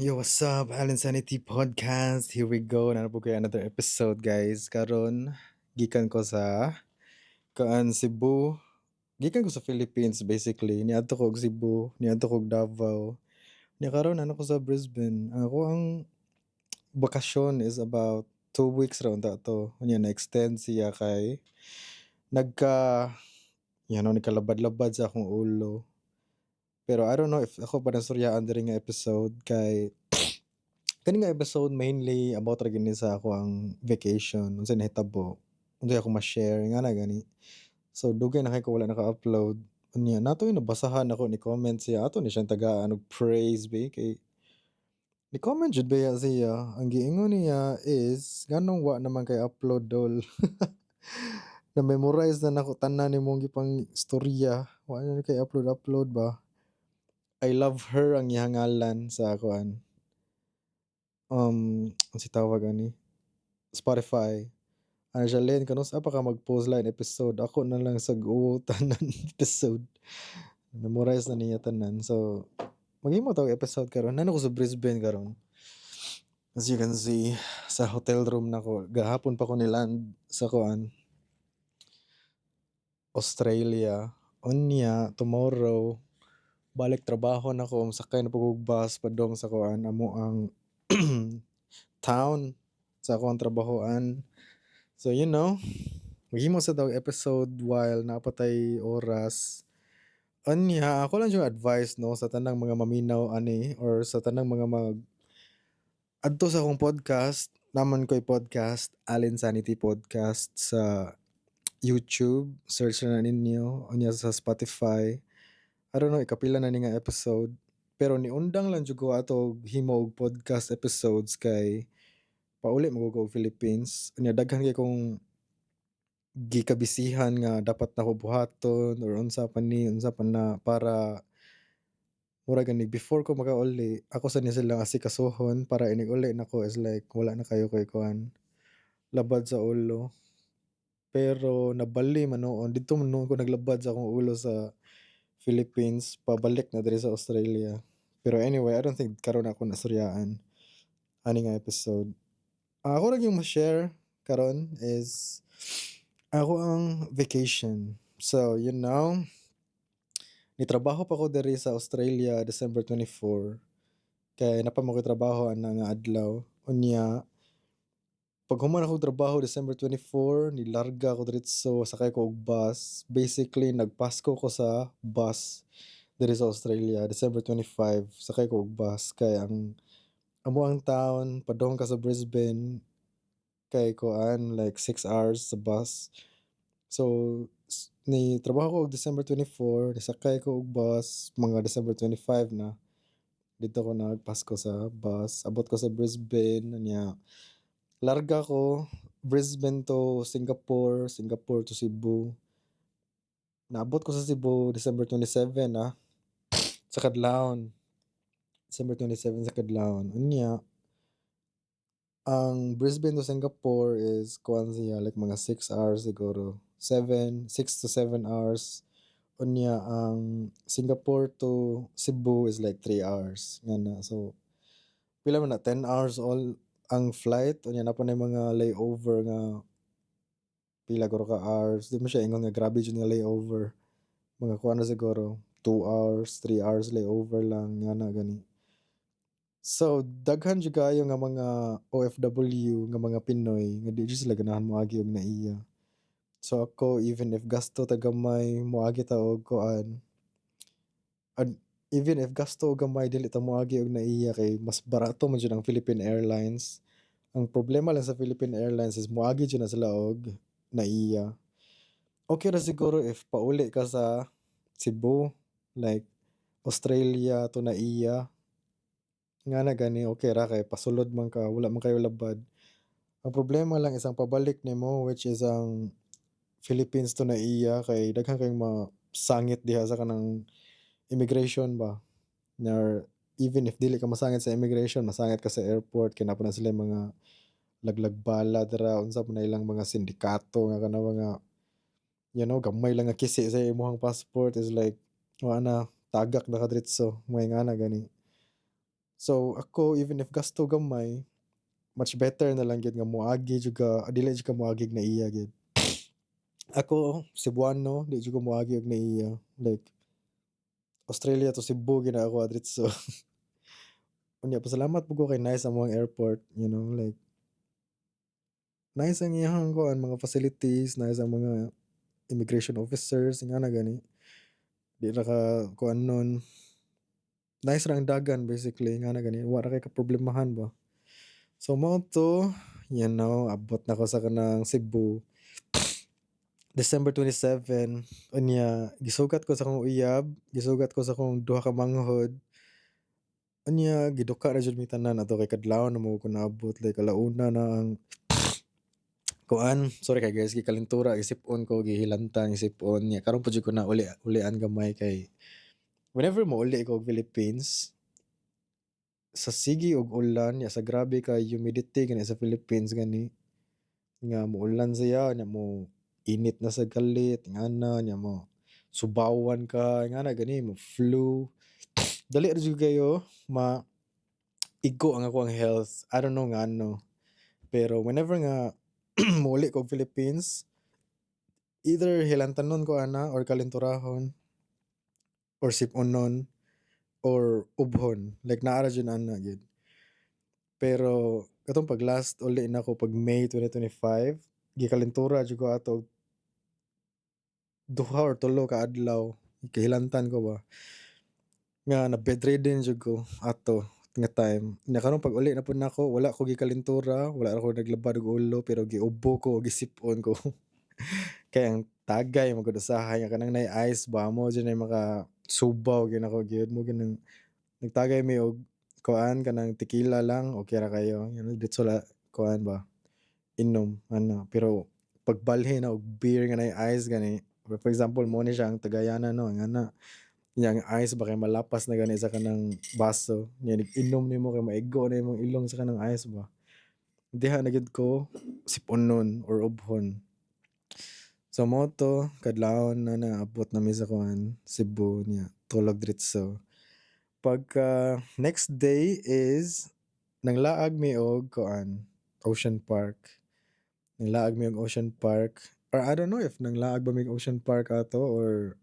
Yo, what's up? Allen Sanity Podcast. Here we go. Naa na pod koy another episode, guys. Karon, gikan ko sa kaan Cebu. Gikan ko sa Philippines, basically. Niadto ko og Cebu, niadto ko og Davao. Nya karon naa na ko sa Brisbane. Akoang bakasyon is about 2 weeks ra unta to. Unya na-extend siya kay nagka nagkalabad-labad sa akong ulo. Pero I don't know if ako pa nasuryaan diri nga episode kay kani nga episode mainly about ra gyud ni sa akoang vacation, unsay nahitabo, unsay akong ma-share nga na gani. So dugay na kay ko wala naka-upload. Unya naa toy nabasahan nako, ni comment siya, ato ni siyang tagaan og praise ba kay ni comment jud baya siya. Ang giingon niya is nganong wa naman kay upload, dol. Na-memorize na nako tanan nimong gipang istorya, wa na kay upload upload ba. I love her ang iyang ngalan sa kuan. Unsay tawag ani? Spotify. Ana siya, "Len, kanus-a pa ka mag-post lain episode? Ako na lang sa tanan episode." Memorize na niya tanan. So, maghimo ta og episode karon. Naa na ko sa Brisbane karon. As you can see, sa hotel room nako. Gahapon pa ko ni-land sa kuan, Australia. Unya, tomorrow, balik trabaho na ko, sakay na pud kog bus padung sa kuan, amoang town sa akong trabahoan. So, maghimo sa ta og episode while naa pa tay oras. Unya, ako lang yung advice no sa tanang mga maminaw ani or sa tanang mga mag adto sa akong podcast, naa man ko'y podcast, Allen Sanity Podcast sa YouTube, search na ninyo, unya sa Spotify. I don't know ikapila na ni nga episode, pero niundang lang jud ko ato og himo og podcast episodes kay pauli man ko og Philippines. Unya daghan kay kong gikabisihan nga dapat nako buhaton or unsa pa ni, unsa pa na para mura gani before ko makauli, ako sa ni silang asikasuhon para inig uli nako is like wala na kayo koy kuan, labad sa ulo. Pero nabali man nuon, didto man nuon ko naglabad sa akong ulo sa Philippines pabalik na diri sa Australia. Pero anyway, I don't think karon ako nasuryaan ani nga episode. Ako ra gyung ma-share karon is akoang vacation. So, nitrabaho pa ko diri sa Australia December 24 kay naa pa man koy trabaho ana nga adlaw. Unya paghuman akong trabaho December 24, nilarga ko diretso, sakay ko og bus. Basically, nagpasko ko sa bus diri sa Australia December 25, sakay ko og bus kay ang amoang town padung ka sa Brisbane kay kuan, like 6 hours sa bus. So, ni trabaho ko og December 24, nisakay ko og bus mga December 25 na. Didto ko nagpasko sa bus. Abot ko sa Brisbane, unya larga ko Brisbane to Singapore, Singapore to Cebu. Naabot ko sa Cebu December 27 na sa kadlawon. December 27 sa kadlawon. Unya ang Brisbane to Singapore is kuan siya, like mga 6 hours siguro. 7, 6 to 7 hours. Unya ang Singapore to Cebu is like 3 hours nga na. So pila man na, 10 hours all ang flight. Unya naa pa nay mga layover nga pila guro ka hours. Di man siya ingon nga grabe jud nga layover. Mga kuan na siguro 2 hours, 3 hours layover lang nga na gani. So daghan jud kaayo nga mga OFW nga mga Pinoy nga di jud sila ganahan moagi og NAIA. So ako, even if gasto ta gamay, moagi ta og kuan, even if gasto og gamay, dili ta moagi og NAIA kay mas barato man jud ang Philippine Airlines. Ang problema lang sa Philippine Airlines is moagi jud na sila og NAIA. Okay ra siguro if pauli ka sa Cebu, like Australia to NAIA. Nga na gani, okay ra kay pasulod man ka, wala man kayo labad. Ang problema lang is ang pabalik nimo, which is ang Philippines to NAIA, kay daghan kayong masangit diha sa kanang immigration ba. Or even if dili ka masangit sa immigration, masangit ka sa airport kay naa pa na sila mga laglag bala dira, unsa pa na ilang mga sindikato nga kanang mga gamay lang nga kisi sa imong passport is like wa na, tagak na ka diretso, mga ingana gani. So ako, even if gasto gamay, much better na lang gyud nga moagi jud ka, dili jud ka moagi og NAIA gyud. Ako, Cebuano, di jud ko moagi og NAIA. Like, Australia to Cebu gyud na ako diretso. Unya pasalamat pud ko kay nice among airport, like nice ang iyahang kuan, mga facilities, nice ang mga immigration officers, ingana gani. Di ra ka kuan nun. Nice ra ang dagan basically, ingana gani, wa ra kay ka problemahan ba. So mao to, abot na ko sa kanang Cebu. December 27, unya gisugat ko sa akong uyab, gisugat ko sa akong duha ka manghod. Unya giduka ra jud mi tanan ato kay kadlawon na mo ko naabot, like alauna na ang kuan. Sorry kay guys, gikalintura, gisip-on ko, gihilantan, gisip-on nya karon pa jud ko na uli ulian gamay kay whenever mouli ko og Philippines sa sige og ulan nya sa grabe ka humidity gani sa Philippines gani nga muulan siya, nya mo init na sa kalit ngana, nya mo subawan ka ngana gani, mo flu, dali ra jud kayo ma igo ang akong health. I don't know ngano, pero whenever nga mouli ko og Philippines, either hilantanon ko ana or kalinturahon or sip-onon or ubhon, like naa ra jud ana gyud. Pero katong pag last uli nako pag May 2025, gikalintura jud ko ato duha or tulo ka adlaw, kahilantan ko ba nga na bedridden jud ko ato nga time. Nya karon pag uli na pud nako, wala ko gikalintura, wala ra ko naglabad og ulo, pero giubo ko, gisip-on ko kay ang tagay man gud usahay nga kanang naay ice ba, mo jud nay maka subaw gyud nako gyud mo ginang nagtagay mi og kuan, kanang tequila lang, okay ra kayo, diretso la kuan ba, inom ana. Pero pagbalhin na og beer nga naay ice gani, for example, mo ni siya ang tagayanan, no, ngana nya ang ice ba kay malapas na gani sa kanang baso nya, inom nimo kay maigo na imong ilong sa kanang ice ba, diha na gyud ko sip-onon or ubhon. So mao to, kadlawon na naabot na mi sa kuan, Cebu, nya tulog diretso. Pagka next day is nanglaag mi og kuan, Ocean Park. Nanglaag mi og Ocean Park or I don't know if nanglaag ba mi og Ocean Park ato or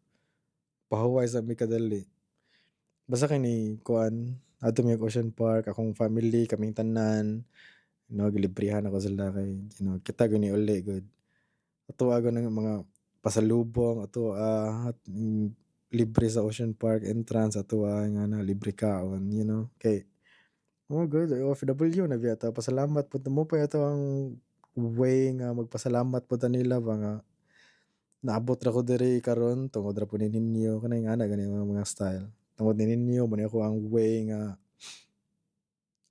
pahuway sa mi kadali. Basta kay ni kuan, adto mi og Ocean Park, akong family, kaming tanan, gilibrihan ako sila kay kita gyud ni uli gud. Ato gud ng mga pasalubong ato, libre sa Ocean Park entrance ato, nga na libre kaon, kay oh good OFW na biya ta, pasalamat pud mo pa ato ang way nga magpasalamat pud ta nila ba nga naabot ra ko diri karon tungod ra pud ni ninyo, kanang ana gani mga style. Tungod ni ninyo mo ni ako ang way nga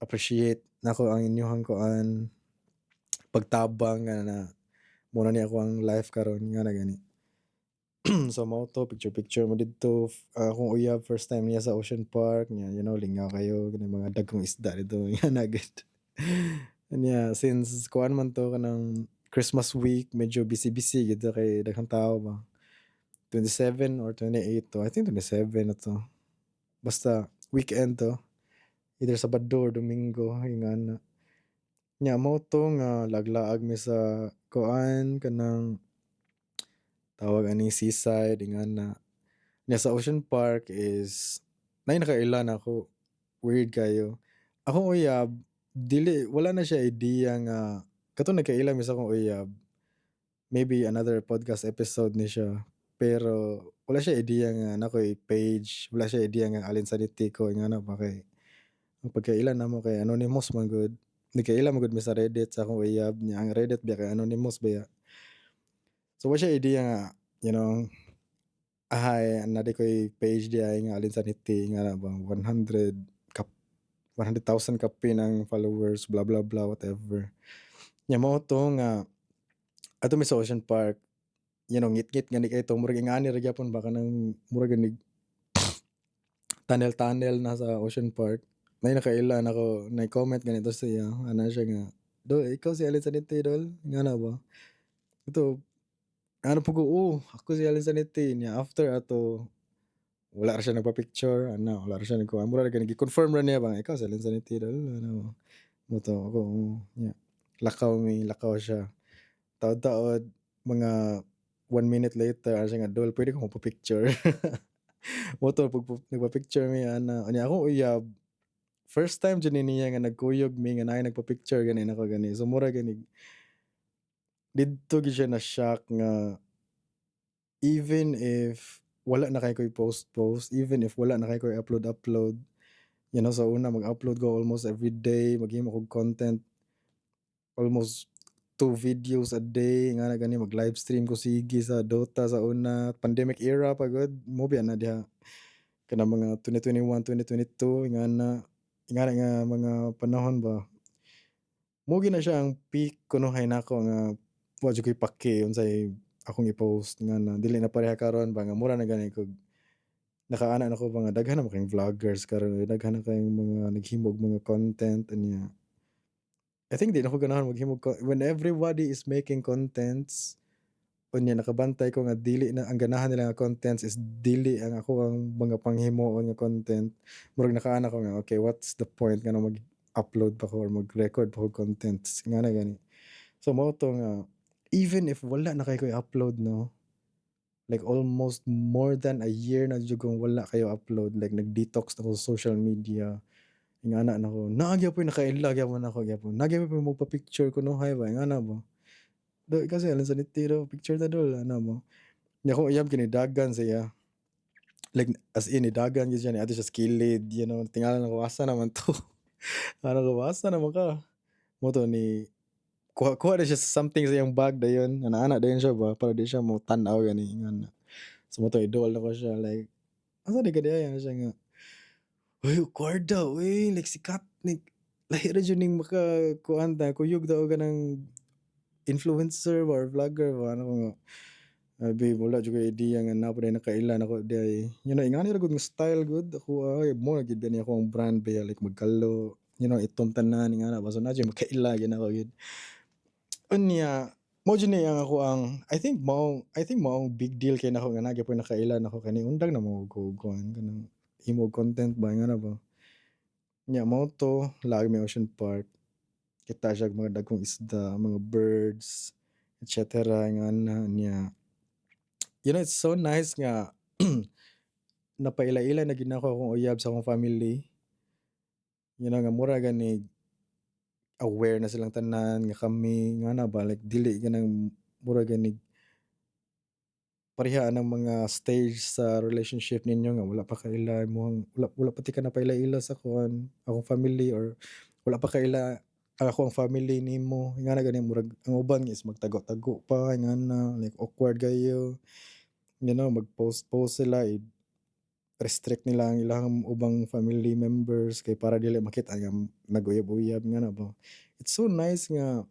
appreciate nako ang inyong kuan, pagtabang nga na mo na ni ako ang life karon nga na gani. So mao to, picture picture mo didto. Akong uyab, first time niya sa Ocean Park niya, lingaw kayo kanang mga dagkong isda didto nga na gud. Nya since kuan man to, kanang Christmas week, medyo busy busy gyud kay daghang tao ba. 27 or 28 to, I think 27 na to. Basta weekend to. Either Sabado or Domingo ingana. Nya mao to nga laglaag mi sa kuan, kanang tawag ani, seaside ingana. Nya sa Ocean Park is naay nakaila nako. Weird kayo. Akong uyab dili, wala na siya idea nga katong nagkaila mi sa akong uyab. Maybe another podcast episode ni siya. Pero wala siya idea nga naa ko'y page, wala siya idea nga Allen Sanity ko ingana ba kay ang pagkaila namo kay anonymous man gud. Nagkaila man gud mi sa Reddit sa akong uyab niya, ang Reddit biya kay anonymous baya. So wala siya idea nga ay naa di ko'y page diay nga Allen Sanity nga ba 100 kap 100,000 kapin ang followers, blah blah blah, whatever. Nya mao to nga adto mi sa Ocean Park, ngit-ngit gani kay to, murag ingani ra gyapon ba, kanang murag ganig tunnel-tunnel na sa Ocean Park. May nakaila nako, nag-comment ganito siya, ana siya nga, "Dol, ikaw si Allen Sanity, dol?" Ngana ba. Ito, ano po ko, "Oh, ako si Allen Sanity." Nya after ato Wala ra siya nagpa-picture ana, wala ra siya nagkuan, mura ra gani gi-confirm ra niya ba nga ikaw si Allen Sanity dol ano. Mao to ako, nya lakaw mi, lakaw siya. Taod-taod mga 1 minute later, ana siya nga, "Dol, pwede ko magpa-picture?" Mao to nagpa-picture mi ana. Unya akong uyab, first time jud ni niya nga nagkuyog mi nga naay nagpa-picture gani nako gani. So mura gani didto gyud siya na-shock nga even if wala na kaayo ko'y post-post, even if wala na kaayo ko'y upload-upload, sa una mag-upload ko almost everyday, maghimo kog content almost two videos a day nga na gani, mag live stream ko sige sa Dota sa una, pandemic era pa gud mo biya na diha kanang mga 2021, 2022 ingana nga mga panahon ba. Mao gyud na siya ang peak kunuhay nako nga wa jud ko'y pake unsay akong i-post nga na dili na pareha karon ba nga mura na gani kog nakaana nako ba nga daghan na man kaayong vloggers karon, daghan na kaayong mga naghimog mga content unya. I think di na ko ganahan maghimog when everybody is making contents, unya nakabantay ko nga dili na ang ganahan nila nga contents is dili ang ako ang mga panghimuon nga content. Murag nakaana ko nga, okay, what's the point nga mag-upload pa ko or mag-record pa ko contents nga na gani. So mao to nga even if wala na kaayo ko i-upload, no, like almost more than a year na jud kong wala kaayo upload, like nag-detox na ko sa social media. Ingana na ko, naa gyapoy nakaila gyapon nako gyapon. Naa gyapoy magpa-picture kunuhay ba, ingana ba. "Dol, ikaw si Allen Sanity daw, picture ta, dol," ana ba. Nya akong uyab kay nidagan siya. Like as in nidagan gyud siya, niadto siya sa kilid, tingala nako asa naman to. Ana ko, asa naman ka? Mao to ni kuha kuha na siya sa something sa iyang bag dayon, ana-ana dayon siya ba para di siya mo tan-aw gani ingana. So mao to idol nako siya, like, "Asa di ka diay?" Ana siya nga, "Uy, kwarda uy, like sikat like lahi ra jud ning maka kuan ta, kuyog ta og kanang influencer ba or vlogger ba." Ana ko nga, "Ay babe, wala jud koy idea nga naa pa nakaila nako diay." Ingani ra gud nga style gud ako ay mo na gyud gani akong brand ba, like magkalo, itom tanan ingana ba, so naa jud makaila gyud nako gyud. Unya mao jud ni ang ako ang I think maong big deal kay nako nga naa gyapoy nakaila nako kay undang na mo ko kuan kanang himo og content ba, ingana ba. Nya mao to laag mi Ocean Park. Kita siya og mga dagkong isda, mga birds, etc. Ingana niya. It's so nice nga napaila-ila na gyud nako akong uyab sa akong family. Nga mura gani aware na silang tanan nga kami ngana ba, like dili kanang mura gani pareha anang mga stage sa relationship ninyo nga wala pa kaila imong wala pa tika napaila-ila sa kuan akong family or wala pa kaila ang akoang family nimo, ingana gani. Murag ang uban is magtago-tago pa ingana, like awkward kaayo, mag-post-post sila, i-restrict nila ang ilang ubang family members kay para dili makita nga nag-uyab-uyab ngana ba. It's so nice nga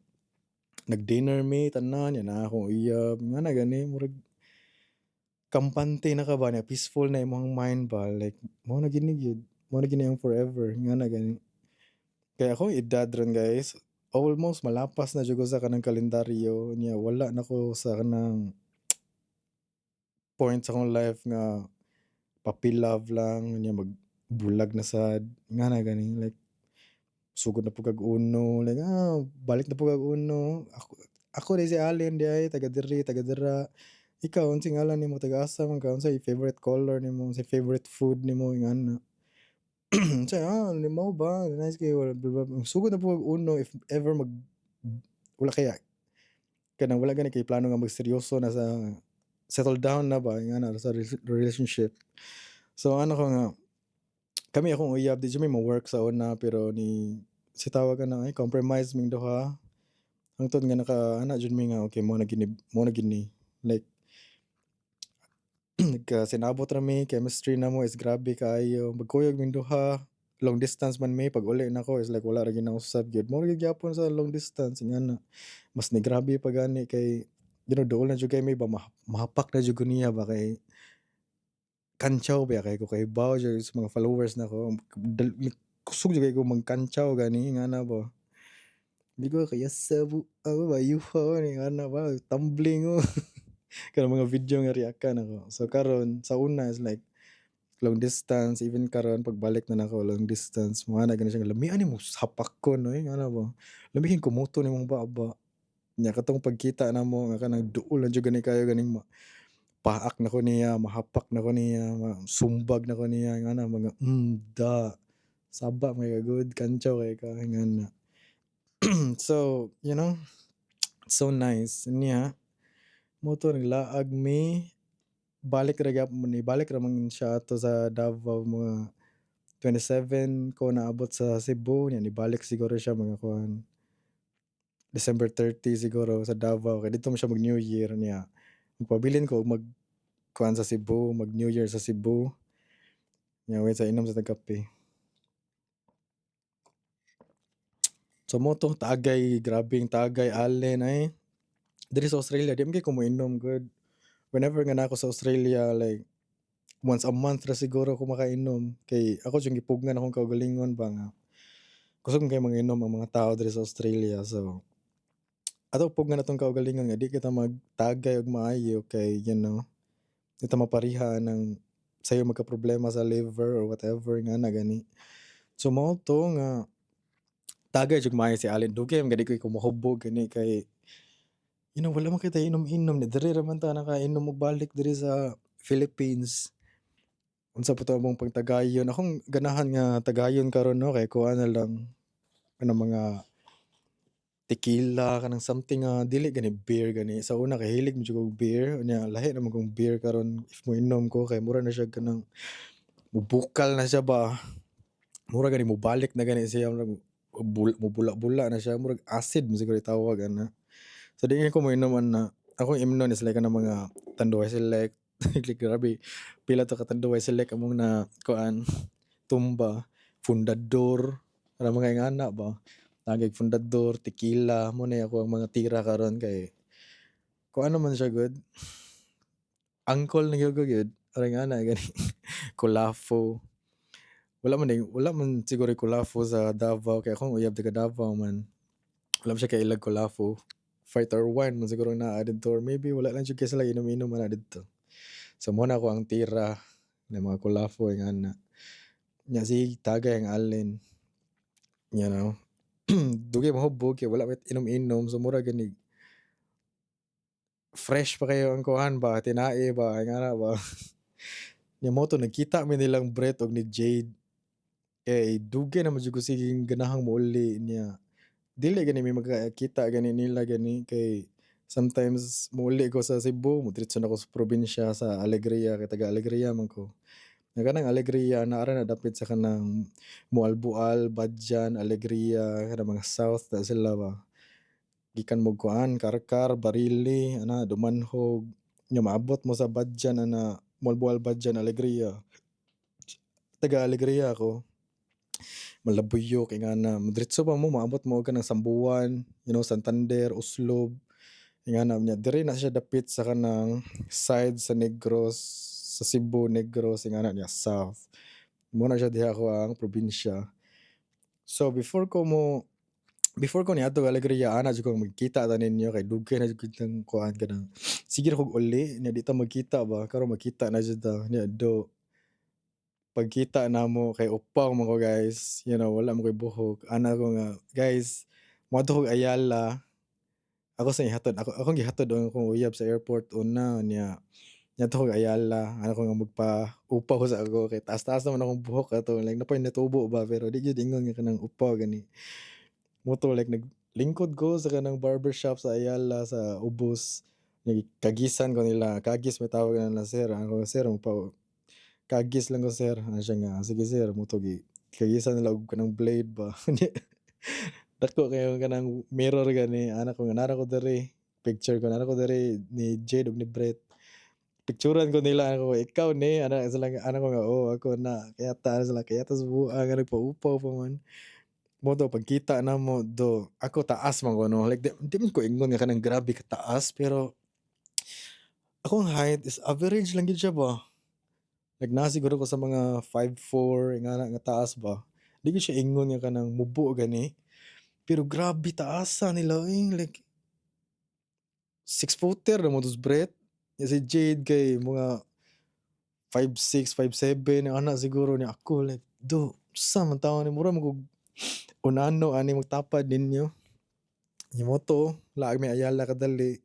nag-dinner mi tanan, nya naa akong uyab ngana gani, murag kampante na ka ba nya, peaceful na imong mind ba, like mao na gyud ni gyud, mao na gyud ni ang forever ngana gani. Kay akong edad ron, guys, almost malapas na jud ko sa kanang kalendaryo nya wala na ko sa kanang point sa akong life nga puppy love lang nya magbulag na sad ngana gani, like sugod na pud kag uno, like balik na pud kag uno. Ako diay si Allen diay, taga diri, taga dira. Ikaw, unsay ngalan nimo, taga asa man ka, unsay favorite color nimo, unsay favorite food nimo, ingana. Unsay mao ba, nice kaayo. Sugod na pud kag uno if ever mag wala kaya kanang wala gani kay plano nga magseryoso na sa settle down na ba ingana sa relationship. So ano ko nga kami akong uyab di jud mi mo-work sa una, pero ni si tawag ana ay compromise ming duha hangtod nga naka ana jud mi nga okay, mao na gyud ni, like nagkasinabot ra mi, chemistry namo is grabe kaayo, magkuyog ming duha. Long distance man mi. Pag uli nako is like wala ra gyud nausab gyud, mao ra gyud gyapon sa long distance ingana. Mas ni grabe pa gani kay duol na jud kay mi ba, mahapak na jud ko niya ba kay kantsaw ba kay ko, kahibaw jud sa mga followers nako, kusog jud kaayo ko magkantsaw gani ingana ba. Di ko kaya sa ako ba yuha ni ana ba, tumbling oh, kanang mga video nga react-an nako. So karon sa una is like Long distance, even karon pagbalik na nako, long distance, mo ana gani siya nga lamian nimo hapak ko, no, eh, ana ba. Lami kay kumuto nimong baba. Nya katong pagkita namo nga kanang duol na jud gani kayo, ganing ma paak nako niya, mahapak nako niya, masumbag nako niya, nga na mga da saba man kay ka, good kantsaw kay ka ngana. So, so nice niya. Mo to naglaag mi, balik ra gyapon ni, balik ra man siya ato sa Davao, mga 27 ko naabot sa Cebu nya, nibalik siguro siya mga kuan December 30 siguro sa Davao kay didto man siya mag New Year niya. Magpabilin ko mag kuan sa Cebu, mag New Year sa Cebu. Nya wait sa inom sa tag kape. So mo to tagay, grabeng tagay Allen ay. Diri sa Australia di man kay ko moinom gud. Whenever nga naa ko sa Australia, like once a month ra siguro ko makainom kay ako jud gipugnan akong kaugalingon ba nga kusog man kay manginom ang mga tao diri sa Australia, so ato pugnan atong kaugalingon nga di kita magtagay og maayo kay di ta mapariha ng sayo magka problema sa liver or whatever nga na gani. So mao to nga tagay jud maayo si Allen, dugay man gani ko mohubog gani kay wala man kay tay inom-inom ni diri ra man ta nakainom og balik diri sa Philippines. Unsa pa to among pagtagayon? Akong ganahan nga tagayon karon, no, kay kuan na lang kanang mga tequila, kanang something nga dili gani beer gani. Sa una kay hilig man jud kog beer, unya lahi naman kong beer karon if moinom ko kay mura na siya kanang mubukal na siya ba. Mura gani mobalik na gani siya, murag mubula-bula na siya, murag acid man siguro itawag ana. So di ko moinom ana. Akong imnon is like kanang mga Tanduay Select. Like grabe, pila to ka Tanduay Select among na kuan tumba, Fundador, kanang mga ingana ba. Tagay Fundador, tequila, mo na ako ang mga tira karon kay kuan naman siya gud. Angkol na gyud ko gyud, aray ngana gani. Kulafo. Wala man siguro kulafo sa Davao kay akong uyab taga Davao man. Wala man siya kailag kulafo. Fighter wine man siguro naa didto or maybe wala lang jud kay sila inom-inom ana didto. So mo na ako ang tira ng mga kulafo ingana. Nya si tagay ang Allen. Dugay mahubog kay wala may inom-inom, so mura gani fresh pa kayo ang kuan ba, tinae ba, ingana ba. Nya mo to nagkita mi nilang Brett og ni Jade. Kay dugay naman jud ko sige ganahang mouli niya. Dili gani mi magkakita gani nila gani kay sometimes mouli ko sa Cebu, modiretso na ko sa probinsya sa Alegria kay taga Alegria man ko. Nga kanang Alegria naa ra na dapit sa kanang Moalboal, Badian, Alegria, kanang mga south na sila ba. Gikan mo kuan, Carcar, Barili, ana Dumanhog, nya maabot mo sa Badian ana, Moalboal, Badian, Alegria. Taga Alegria ako. Malabuyok ingana, modiretso pa mo maabot mo og kanang Sambuan, Santander, Oslob. Ingana nya diri na siya dapit sa kanang side sa Negros, sa Cebu, Negros, ingana niya south. Mo na siya diha ako ang probinsya. So before ko niadto Alegria, ana jud ko magkita ta ninyo kay dugay na jud kitang kuan, kanang sige ra kog uli nya di ta magkita ba, karon magkita na jud ta nya do. Pagkita namo kay upaw man ko, guys, wala man koy buhok. Ana ko nga, "Guys, moadto kog Ayala." Ako sa ihatod ako akong gihatod ang akong uyab sa airport una, nya niadto kog Ayala, ana ko nga magpa-upaw sa ako kay taas-taas naman akong buhok ato, like napoy natubo ba, pero di gyud ingon nga kanang upaw gani. Mo to like naglingkod ko sa kanang barbershop sa Ayala sa ubos. Kagisan ko nila, kagis may tawag na sir, ako, "Sir, magpa kagis lang ko, sir." Ana siya nga, "Sige sir," mo to gi kagisan nila og kanang blade ba. Dako kayo kanang mirror gani, ana ko nga naa ra ko diri, picture ko naa ra ko diri ni Jade ug ni Brett. Picturean ko nila ako, "Ikaw ni?" Ana sila nga, ana ko nga, "Oo, ako na." Kayata sila, kayata sa buang nga nagpa-upaw pa man. Mo to pagkita namo do, ako taas man ko, no, like di man ko ingon nga kanang grabe kataas, pero akong height is average lang gyud siya ba. Like naa siguro ko sa mga 5'4" ingana nga taas ba. Di gyud siya ingon nga kanang mubo gani. Pero grabe taasa nila eh, like 6 footer na mo to si Brett. Si Jade kay mga 5'6", 5'7", ana siguro ni ako like, "Do, unsa man taon ni, mura man kog unano ani magtapad ninyo." Nya mao to, wala mi Ayala kadali.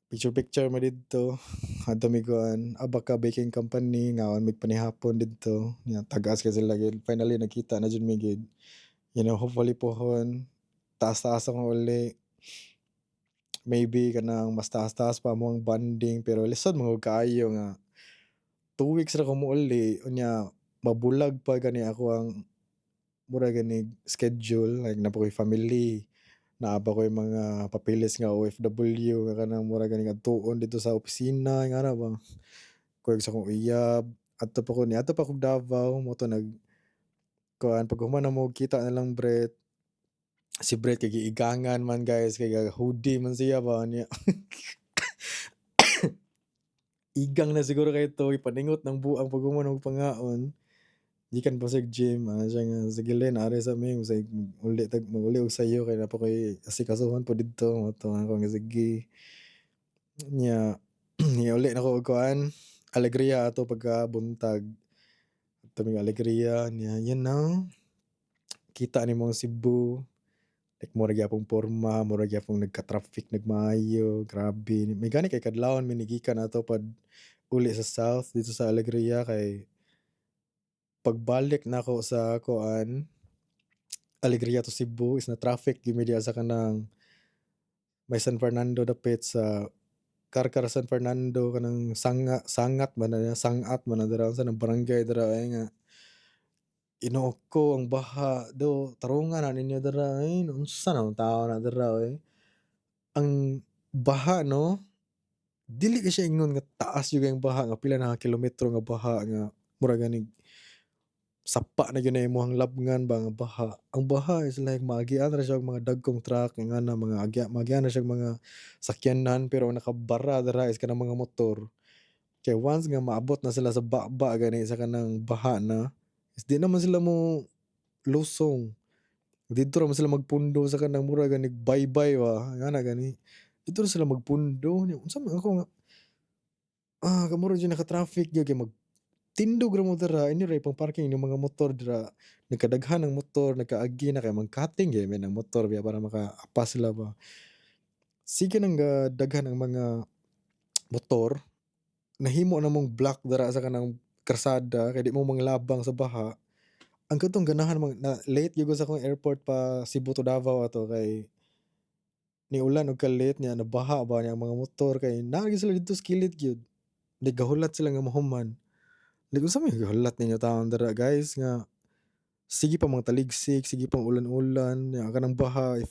Picture picture mi didto. Adto mi kuan, Abaca Baking Company, ngaon mig panihapon didto. Nya tag-as kay sila gyud. Finally nagkita na jud mi gyud. Hopefully pohon taas-taas akong uli. Maybe kanang mas taas-taas pa among bonding, pero lisod man gud kaayo nga 2 weeks ra ko mouli, unya mabulag pa gani ako ang mura ganig schedule, like naa pa koy family, naa pa koy mga papeles nga OFW nga kanang mura ganing adtuon didto sa opisina, ingana ba. Kuyog sa akong uyab, adto pa ko niadto pa kog Davao, mao to nag kuan paghuman namo kita nilang Brett. Si Brett kay giigangan man, guys, kay ga hoodie man siya ba niya. Igang na siguro kay to, ipaningot ng buang paghuman og pangaon. Gikan pa siya gym, ana siya nga, "Sige Len, ari sa mi, say uli tag mag-uli og sayo kay naa pa koy asikasuhon pa didto." Mao to ako nga sige. Nya niuli na ko og kuan, Alegria ato pagka buntag. Adto mig Alegria niya, kita nimo ang Cebu. Like mura gyapon porma, mura gyapon nagka-traffic nagmaayo, grabe. May gani kay kadlawon mi nigikan ato pag uli sa south didto sa Alegria, kay pagbalik nako sa kuan, Alegria to Cebu, is na traffic gyud mi diha sa kanang may San Fernando dapit sa Carcar San Fernando, kanang sanga sangat ba na sangat man na dira, unsa nang barangay dira ay nga Ginoo ko, ang baha do, tarungan na ninyo dira eh, unsa na tao na dira oy. Ang baha, no, dili kay siya ingon nga taas jud kayong baha nga pila na ka kilometro nga baha nga mura ganig sapa na gyud na imong labngan ba nga baha. Ang baha is like maagian ra siya og mga dagkong truck nga na mga agya, maagian ra siya og mga sakyanan, pero ang nakabara dira is kanang mga motor. Kay once nga maabot na sila sa baba gani sa kanang baha na, is di naman sila mo lusong. Didto ra man sila magpundo sa kanang mura ganig baybay ba, ngana gani. Didto ra sila magpundo nya unsa man ako nga kamura jud naka-traffic gyud kay mag tindog ra mo dira, inyo ra ipang parking inyong mga motor dira. Nagkadaghan ang motor, nagkaagi na kay mag-cutting gyud man ang motor biya para makaapas sila ba. Sige nang daghan ang mga motor, nahimo namong block dira sa kanang karsada kay di mo manglabang sa baha. Ang katong ganahan mag na late gyud ko sa akong airport pa Cebu to Davao ato kay niulan og ka-late niya, nabaha ba niya ang mga motor kay naa gyud sila didto sa kilid gyud. Like gahulat sila nga mahuman. Like unsa may gahulat ninyo taon dira, guys, nga sige pa mang taligsik, sige pang ulan-ulan, nya kanang baha, if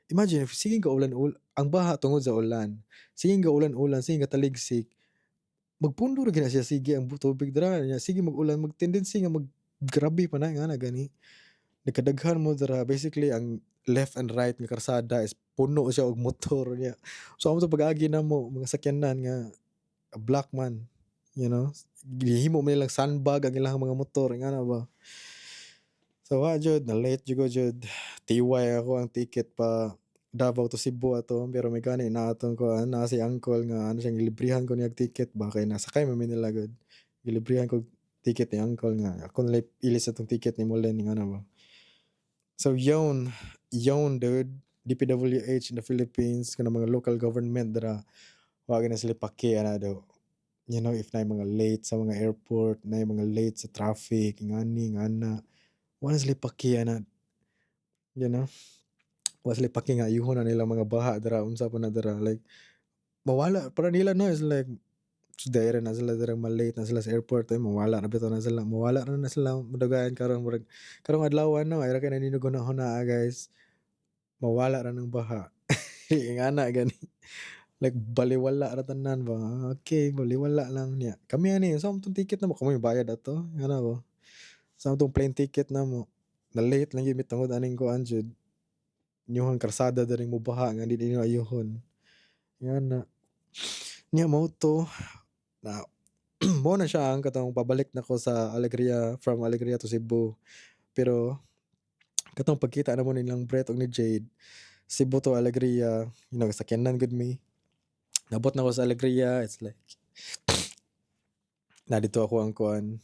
imagine if sige ka ulan ang baha tungod sa ulan. Sige ka ulan-ulan, sige ka taligsik, magpundo ra gyud na siya sige ang tubig dira nya, sige mag-ulan, mag tendency nga mag grabe pa na nga na gani. Nagkadaghan mo dira, basically ang left and right nga karsada is puno siya og motor niya. So amo to pag-agi namo mga sakyanan nga black man. Gihimo man nilang sandbag ang ilang mga motor ingana ba. So wa jud, na late jud ko jud. Tiway ako ang ticket pa Davao to Cebu ato, pero may gani na atong kuan naa si uncle nga ano siyang gilibrihan ko niya og ticket ba kay nasakay man mi nila gud. Gilibrihan ko ticket ni uncle nga ako na ilis atong ticket ni Mulen ingana ba. So yon yon, dude, DPWH in the Philippines, kanang mga local government dira, wa gyud na sila paki ana daw. If naay mga late sa mga airport, naay mga late sa traffic, ingani ingana, wa na sila paki ana. Wa sila paki nga ayuhon na nila mga baha dira, unsa pa na dira, like mawala para nila, no, is like dere na sila dira, ma-late na sila sa airport ay mawala na bitaw na sila, mawala na na sila madugayan karon, murag karong adlaw, no, ay ra kay ninyo hunahuna, guys, mawala ra ng baha, ingana gani, like baliwala ra tanan ba. Okay, baliwala lang niya kami ani sa among ticket namo, kamo bayad ato ngana ba sa atong plane ticket namo, na late lang gyud mi tungod aning kuan jud, inyuhang karsada diri mo baha nga di ninyo ayuhon ngana niya. Mao to na, mao na siya ang katong pabalik nako sa Alegria, from Alegria to Cebu, pero katong pagkita namo nilang Brett og ni Jade, Cebu to Alegria, sakyanan gud mi. Nabot na ko sa Alegria, it's like Na dito ako ang kuan,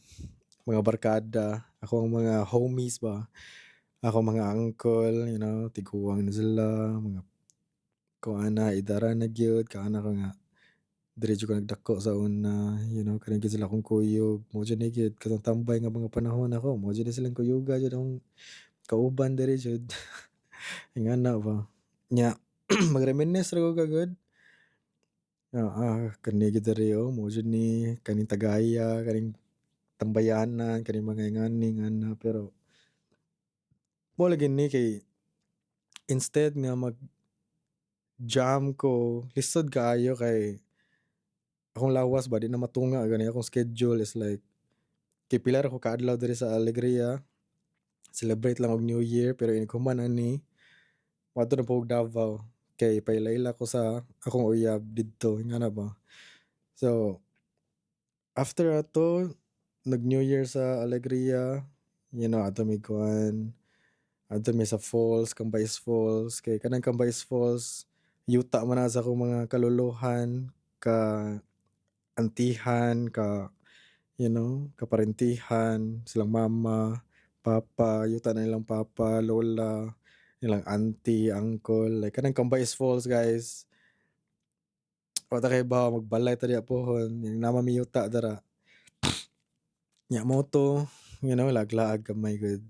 mga barkada, ako ang mga homies ba. Ako mga uncle, tiguang na sila, mga kuan na, edara na gyud, kaana ko nga diri jud ko nagdako sa una, kani gyud sila akong kuyog, mao jud ni gyud katong tambay nga mga panahon nako, mao jud ni silang kuyuga jud akong kauban diri jud. Ingana ba. Nya mag-reminisce ra ko gud. Kani gyud diri oh, mao jud ni kaning tagaya, kaning tambayanan, kaning mga ingani ngana, pero mao lagi ni kay instead nga mag jam ko, lisod kaayo kay akong lawas ba di na matunga gani. Akong schedule is like kay pila ra ko kaadlaw diri sa Alegria, celebrate lang og New Year, pero inig human ani moadto na pud og Davao kay paila-ila ko sa akong uyab didto, ingana ba. So after ato nag New Year sa Alegria, adto mi kuan, adto mi sa falls, Cambais Falls, kay kanang Cambais Falls yuta man na sa akong mga kaluluhan, ka antihan, ka kaparentihan, silang mama, papa, yuta na ilang papa, lola, ilang auntie, uncle, like kanang Cambais Falls, guys. Wa ta kahibaw, magbalay ta diha pohon, naa man mi yuta dira. Nya mao to, laag-laag gamay gud.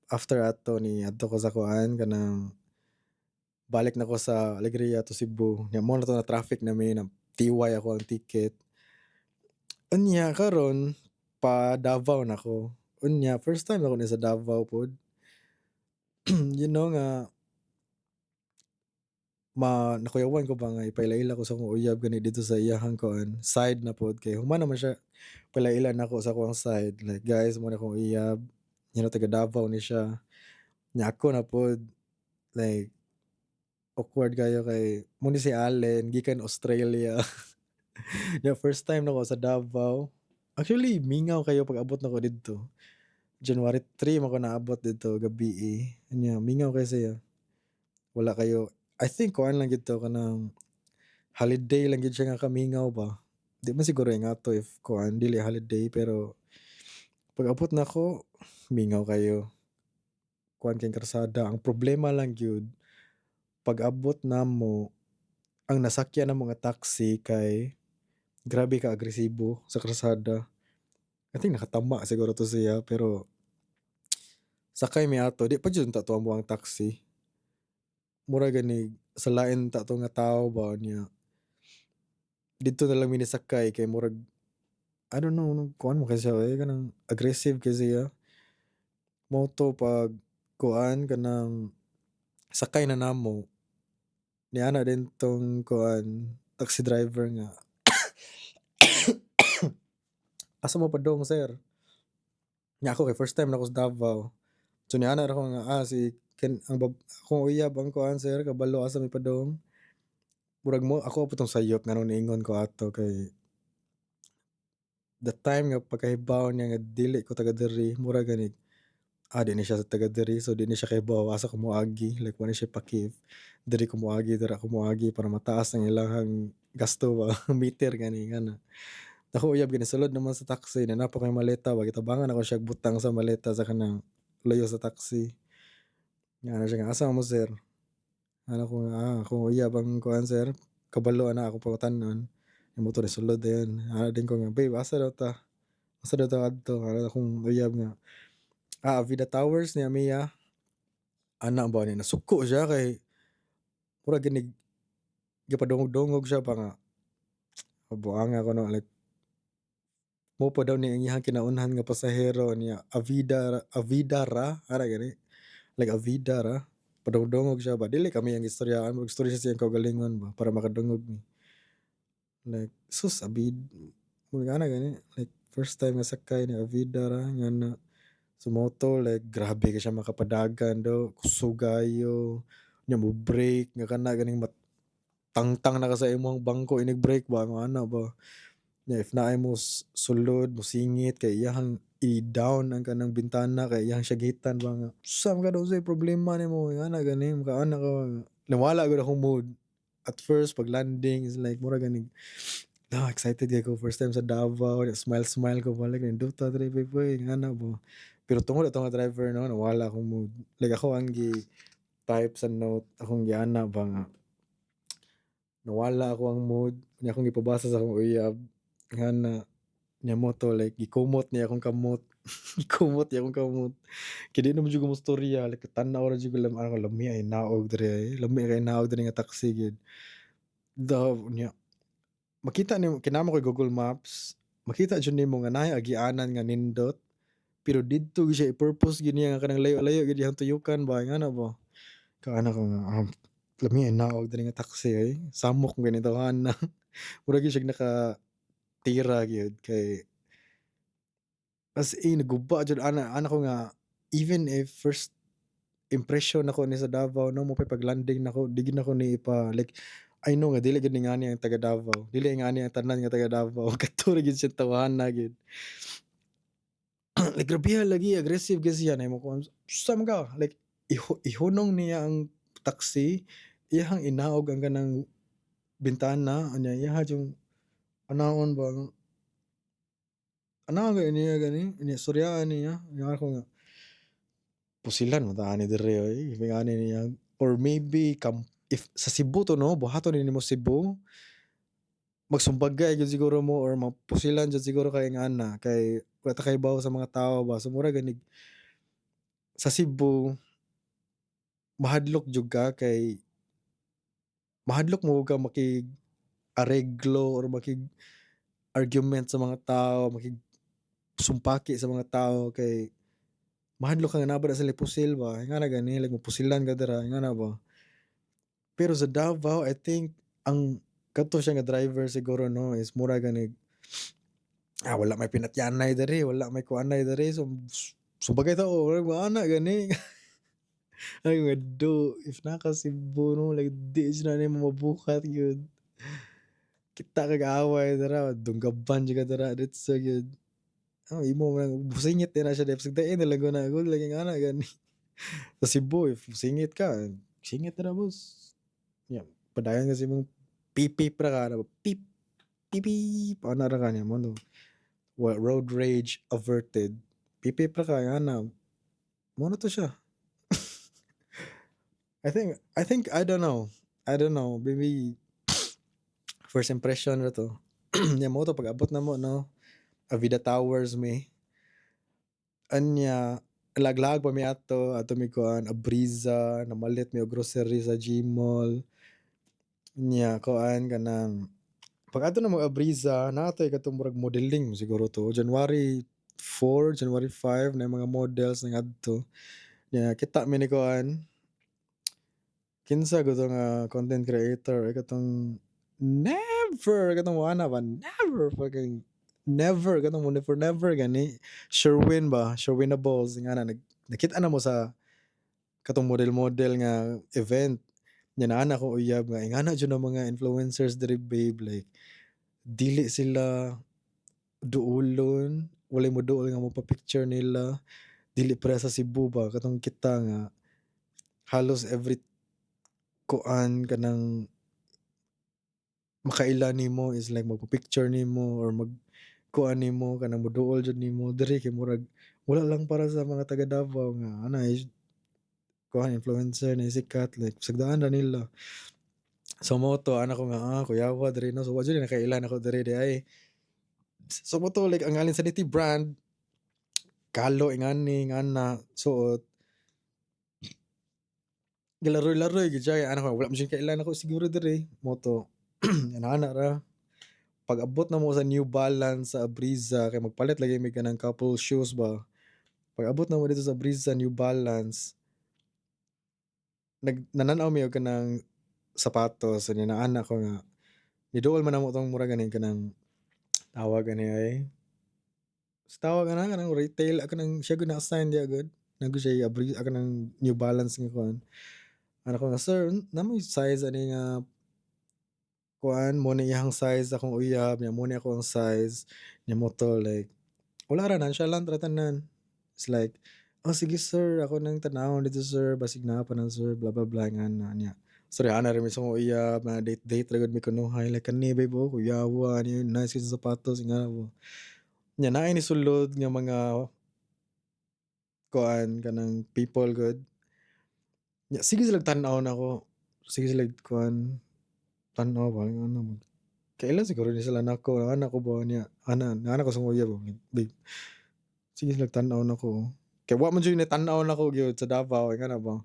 After ato ni adto ko sa kuan, kanang balik na ko sa Alegria to Cebu. Nya mao na to na traffic na mi na tiway ako ang ticket. Unya karon pa Davao na ko. Unya first time ako ni sa Davao pod. You know nga ma nakuyawan ko ba nga ipaila-ila ko sa akong uyab gani dito sa iyahang kuan side na pod, kay human naman siya paila-ila nako sa akong side, like, "Guys, mao na akong uyab, taga Davao ni siya." Nya ako na pod, like, awkward kayo kay mao ni si Allen gikan Australia. Nya first time nako sa Davao. Actually, mingaw kayo pag abot nako didto. January 3 man ko naabot didto gabii. Nya mingaw kay siya. Wala kayo, I think kuan lang gyud to, kanang holiday lang gyud siya nga kamingaw ba. Di man siguro ingato if kuan dili holiday, pero pag abot nako mingaw kayo. Kuan kay karsada. Ang problema lang gyud, pag abot namo, ang nasakyan namo nga taxi kay grabe ka agresibo sa karsada. I think nakatama siguro to siya, pero sakay mi ato, di pa jud ta to ang taxi. Mura gani sa lain ta to nga tawo ba niya. Didto na lang mi nisakay kay murag, I don't know, kuan mo kay siya eh, kanang aggressive kay siya. Mao to pag kuan kanang sakay na namo, niana din tong kuan taxi driver nga, "Asa mo padung, sir?" Nya ako kay first time na ako sa Davao. So niana ra ko nga si ken ang akong uyab ang kuan, sir, kabalo asa mi padung. Murag mo ako pa tong sayop nganong niingon ko ato, kay the time nga pagkahibaw niya nga dili ko taga diri, mura gani di ni siya taga diri, so di ni siya kahibaw asa ko moagi, like wa ni siya paki if diri ko moagi, dira ko moagi para mataas ang ilahang gasto ba, meter gani ngana. Ako uyab gani sulod naman sa taxi na naa pa koy maleta ba, gitabangan nako siya butang sa maleta sa kanang layo sa taxi. Nga siya nga, "Asa mo, sir?" Ana ko nga, "Akong uyab ang kuan, sir, kabalo ana akong pangutan-on." Mao to sulod dayon. Ana din ko nga, "Babe, asa daw ta? Asa daw ta adto?" Ana akong uyab nga, "Avida Towers niya miya." Ana ba ni nasuko siya kay mura ginig gipadungog-dungog siya pa nga buanga ko no, like mo pa daw ni ang iyang kinaunhan nga pasahero niya, Avida, Avida ra ara gani, like Avida ra padungog siya ba. Dili kami ang istoryaan, mag istorya siya sa iyang kaugalingon ba para makadungog mi, like, sus, Abid ana gani, like first time nga sakay ni Avida ra nga na. So mao to, like, grabe kay siya makapadagan do, kusog kaayo nya mo brake nga kana ganing mat tangtang na ka sa imong bangko inig brake ba nga ana ba. Nya if naay mo sulod mo singit kay iyahang i-down ang kanang bintana kay iyang syagitan ba nga, "Sa man ka daw, unsay problema nimo?" Ana gani makaana ka nawala gud akong mood at first. Pag landing is like mura ganig No, excited kay ko, first time sa Davao, smile smile ko ba, like nindot diri, babe, ngana ba. Pero tungod ato nga driver, no, nawala akong mood. Like ako ang gi type sa note, akong giana ba nga nawala ako ang mood niya, akong gipabasa sa akong uyab ngana niya mo to, like gikumot niya akong kamot, gikumot niya akong kamot kay di naman jud ko mostorya. Like tan-aw ra jud ko lam ako, lami ay naog diri ay, lami kay naog diri nga taxi gyud daw niya. Makita nimo kay naa man koy Google Maps, makita jud nimo nga naay agianan nga nindot, pero didto gyud siya i-purpose gyud niya nga kanang layo-layo gyud iyang tuyukan ba, ingana ba. Kaana ko nga lami ay naog diri nga taxi ay, samok man gani tawhana. Mura gyud siya naka tira gyud kay as in guba jud ana. Ana ko nga even if first impression nako ni sa Davao, no, mo pay pag-landing nako, di gyud nako ni ipa, like I know nga dili gyud ni ngani ang taga Davao, dili ngani ang tanan nga taga Davao, kato ra gyud siya tawhana gyud. Like grabe lagi, aggressive gyud siya na mo kuan sa man ka, like ihunong niya ang taxi, iyahang inaog ang kanang bintana unya iyaha jung anaon ba nga anaon gani niya gani unya storyaan niya. Unya ako nga pusilan man ta ani diri oy, ingani niya. Or maybe kam if sa Cebu to, no, buhaton ni nimo Cebu, magsumbagay gyud siguro mo or mapusilan jud siguro kay ingana, kay wala ta kahibaw sa mga tawo ba. So mura ganig sa Cebu, mahadlok jud ka kay mahadlok mo ka makig areglo or makig argument sa mga tao, makig sumpaki sa mga tao, kay mahadlok ka nga naa ba na sila pusil ba, ingana gani, like mapusilan ka dira, ingana ba. Pero sa Davao, I think ang kato siya nga driver siguro, no, is mura ganig wala may pinatyanay diri, wala may kuanay diri, so sumbagay ta o ana gani. Ay nga do, if naa ka Cebu, no, like di jud na nimo mabukat gyud. Kita kag away dira, dunggaban jud ka dira diretso gyud. Oh, imo man musingit din na siya dep dain na lang ko na lagi ngana gani. Sa Cebu, if singit ka, singit na boss. Yeah, padayon kasi mong beep beep ra ka, beep beep beep ana ra ka niya mo, no. Well, road rage averted. Beep beep ra ka ana. Mo na to siya. I think I don't know. I don't know. Maybe first impression ra to. Nya mo to pag abot na mo, no. Avida Towers mi. Anya laglag pa mi ato, ato mi kuan Abreeza, namalit mi og grocery sa Gmall. Nya kuan kanang pag adto na mo Abreeza, naa toy katong murag modeling siguro to January 4, January 5 na mga models ngadto. Nya kita mi ni kuan, kinsa gud to nga content creator ay, katong never, katong moana ba, never fucking never, katong mo never never gani, Sherwin ba, Sherwinables nga na nakita na mo sa katong model-model nga event. Nya naa na ko uyab nga ingana jud ang mga influencers diri, babe, like dili sila duolon, walay moduol nga mopa-picture nila, dili pareha sa Cebu ba, katong kita nga halos every kuan kanang makaila nimo is like magpa-picture nimo or mag kuan nimo, kanang moduol jud nimo. Diri kay murag wala lang, para sa mga taga Davao nga ana is kuan influencer na sikat, like sagdaan ra nila. So mo to ana ko nga kuyawa diri, no. So wa jud nakaila nako diri di ay. So mo to, like ang Alin Sanity brand kalo ingani ngana suot, gilaroy-laroy gyud siya. Ana ko, wala man jud kaila nako siguro diri mo to. Ana ra pag abot na mo sa New Balance sa Abreeza, kay magpalit lagi mi kanang couple shoes ba. Pag abot na mo dito sa Abreeza New Balance, nag nananaw mi og kanang sapatos. Unya naana ko nga niduol man namo tong mura gani kanang tawag gani ay sa tawag ana kanang retail, kanang siya gud na-assign diya gud naa gud siya Abreeza kanang New Balance nga kuan. Ana ko nga, "Sir, naa moy size ani nga kuan?" Mo ni iyang size akong uyab nya mo ni ako ang size nya. Mo to, like wala ra, nonchalant ra tanan. It's like, "Oh, sige sir, ako nang tan-awon dito sir, basig naa pa na sir, blah blah blah," nga na niya. Sorry, ana ra mi sa akong uyab, mga date-date ra gud mi kunuhay, like kani, babe, oh, kuyawa ni, nice kaayo sa sapatos nga ba. Nya naay nisulod nga mga kuan, kanang people gud. Nya sige sila tan-aw nako. Sige sila kuan, tan-aw ba ano. Kaila siguro ni sila nako, ana ko ba niya, ana ana ko sa akong uyab ba, babe. Sige sila tan-aw nako. Kay wa man jud ni tan-aw nako gyud sa Davao, ingana ba.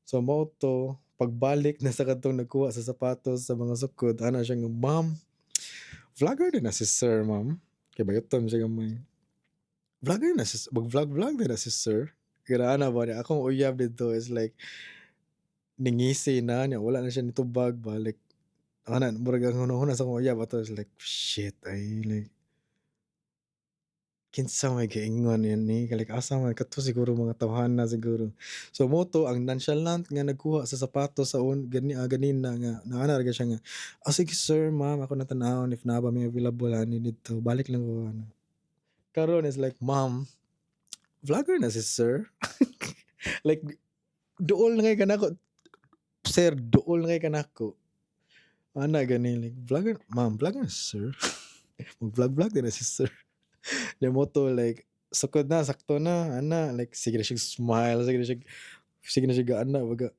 So mao to, pagbalik na sa kadtong nagkuha sa sapatos sa mga sukod, ana siya nga, "Ma'am, vlogger din na si sir, ma'am." Kay bayuton siya gamay. "Vlogger na si, mag-vlog-vlog din na si sir." Kaya ana ba niya, akong uyab didto is like, ningisi na niya, wala na siya nitubag ba, like, ana, murag ang hunahuna sa akong uyab ato is like, shit, ay, like, kinsa may giingon ni, like asa man kato, siguro mga tawhana siguro. So mao to ang nonchalant nga nagkuha sa sapatos sa un gani, ganina nga naana ra siya nga, "Ah, sige sir, ma'am, ako na tan-awon if naa ba may available ani didto, balik lang ko ana." Karon is like, "Ma'am, vlogger na si sir." Like duol na kay kanako. Sir, duol na kay kanako. Ana gani, like, "Vlogger, ma'am, vlogger na si sir. Mag-vlog-vlog din na si sir." Nya mao to, like sukod na, sakto na ana, like sige na siya smile, sige na siya gaana baga.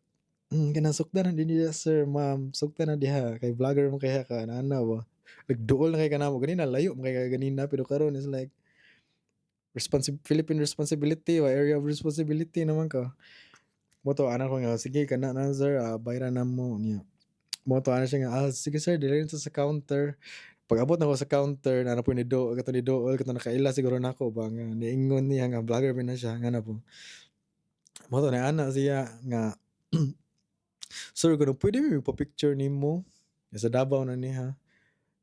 Kanang sukdan na din niya, sir, ma'am, sukdan na diha kay vlogger mo kaya ka ana ba. Like duol na kay kanamo ganina, layo man kay ka ganina, pero karon is like Philippine responsibility o area of responsibility naman ka. Mao to ana ko nga, "Sige, kana na sir, bayaran na mo niya." Mao to ana siya nga, "Ah, sige sir, dili sa counter." Pag abot nako sa counter, naa na poy ni do kato ni dool kato nakaila siguro nako ba nga niingon niya nga vlogger ba na siya ngana po. Mao to ana siya nga, "Sir, kanang pwede mi pa-picture nimo?" Sa Davao na niya.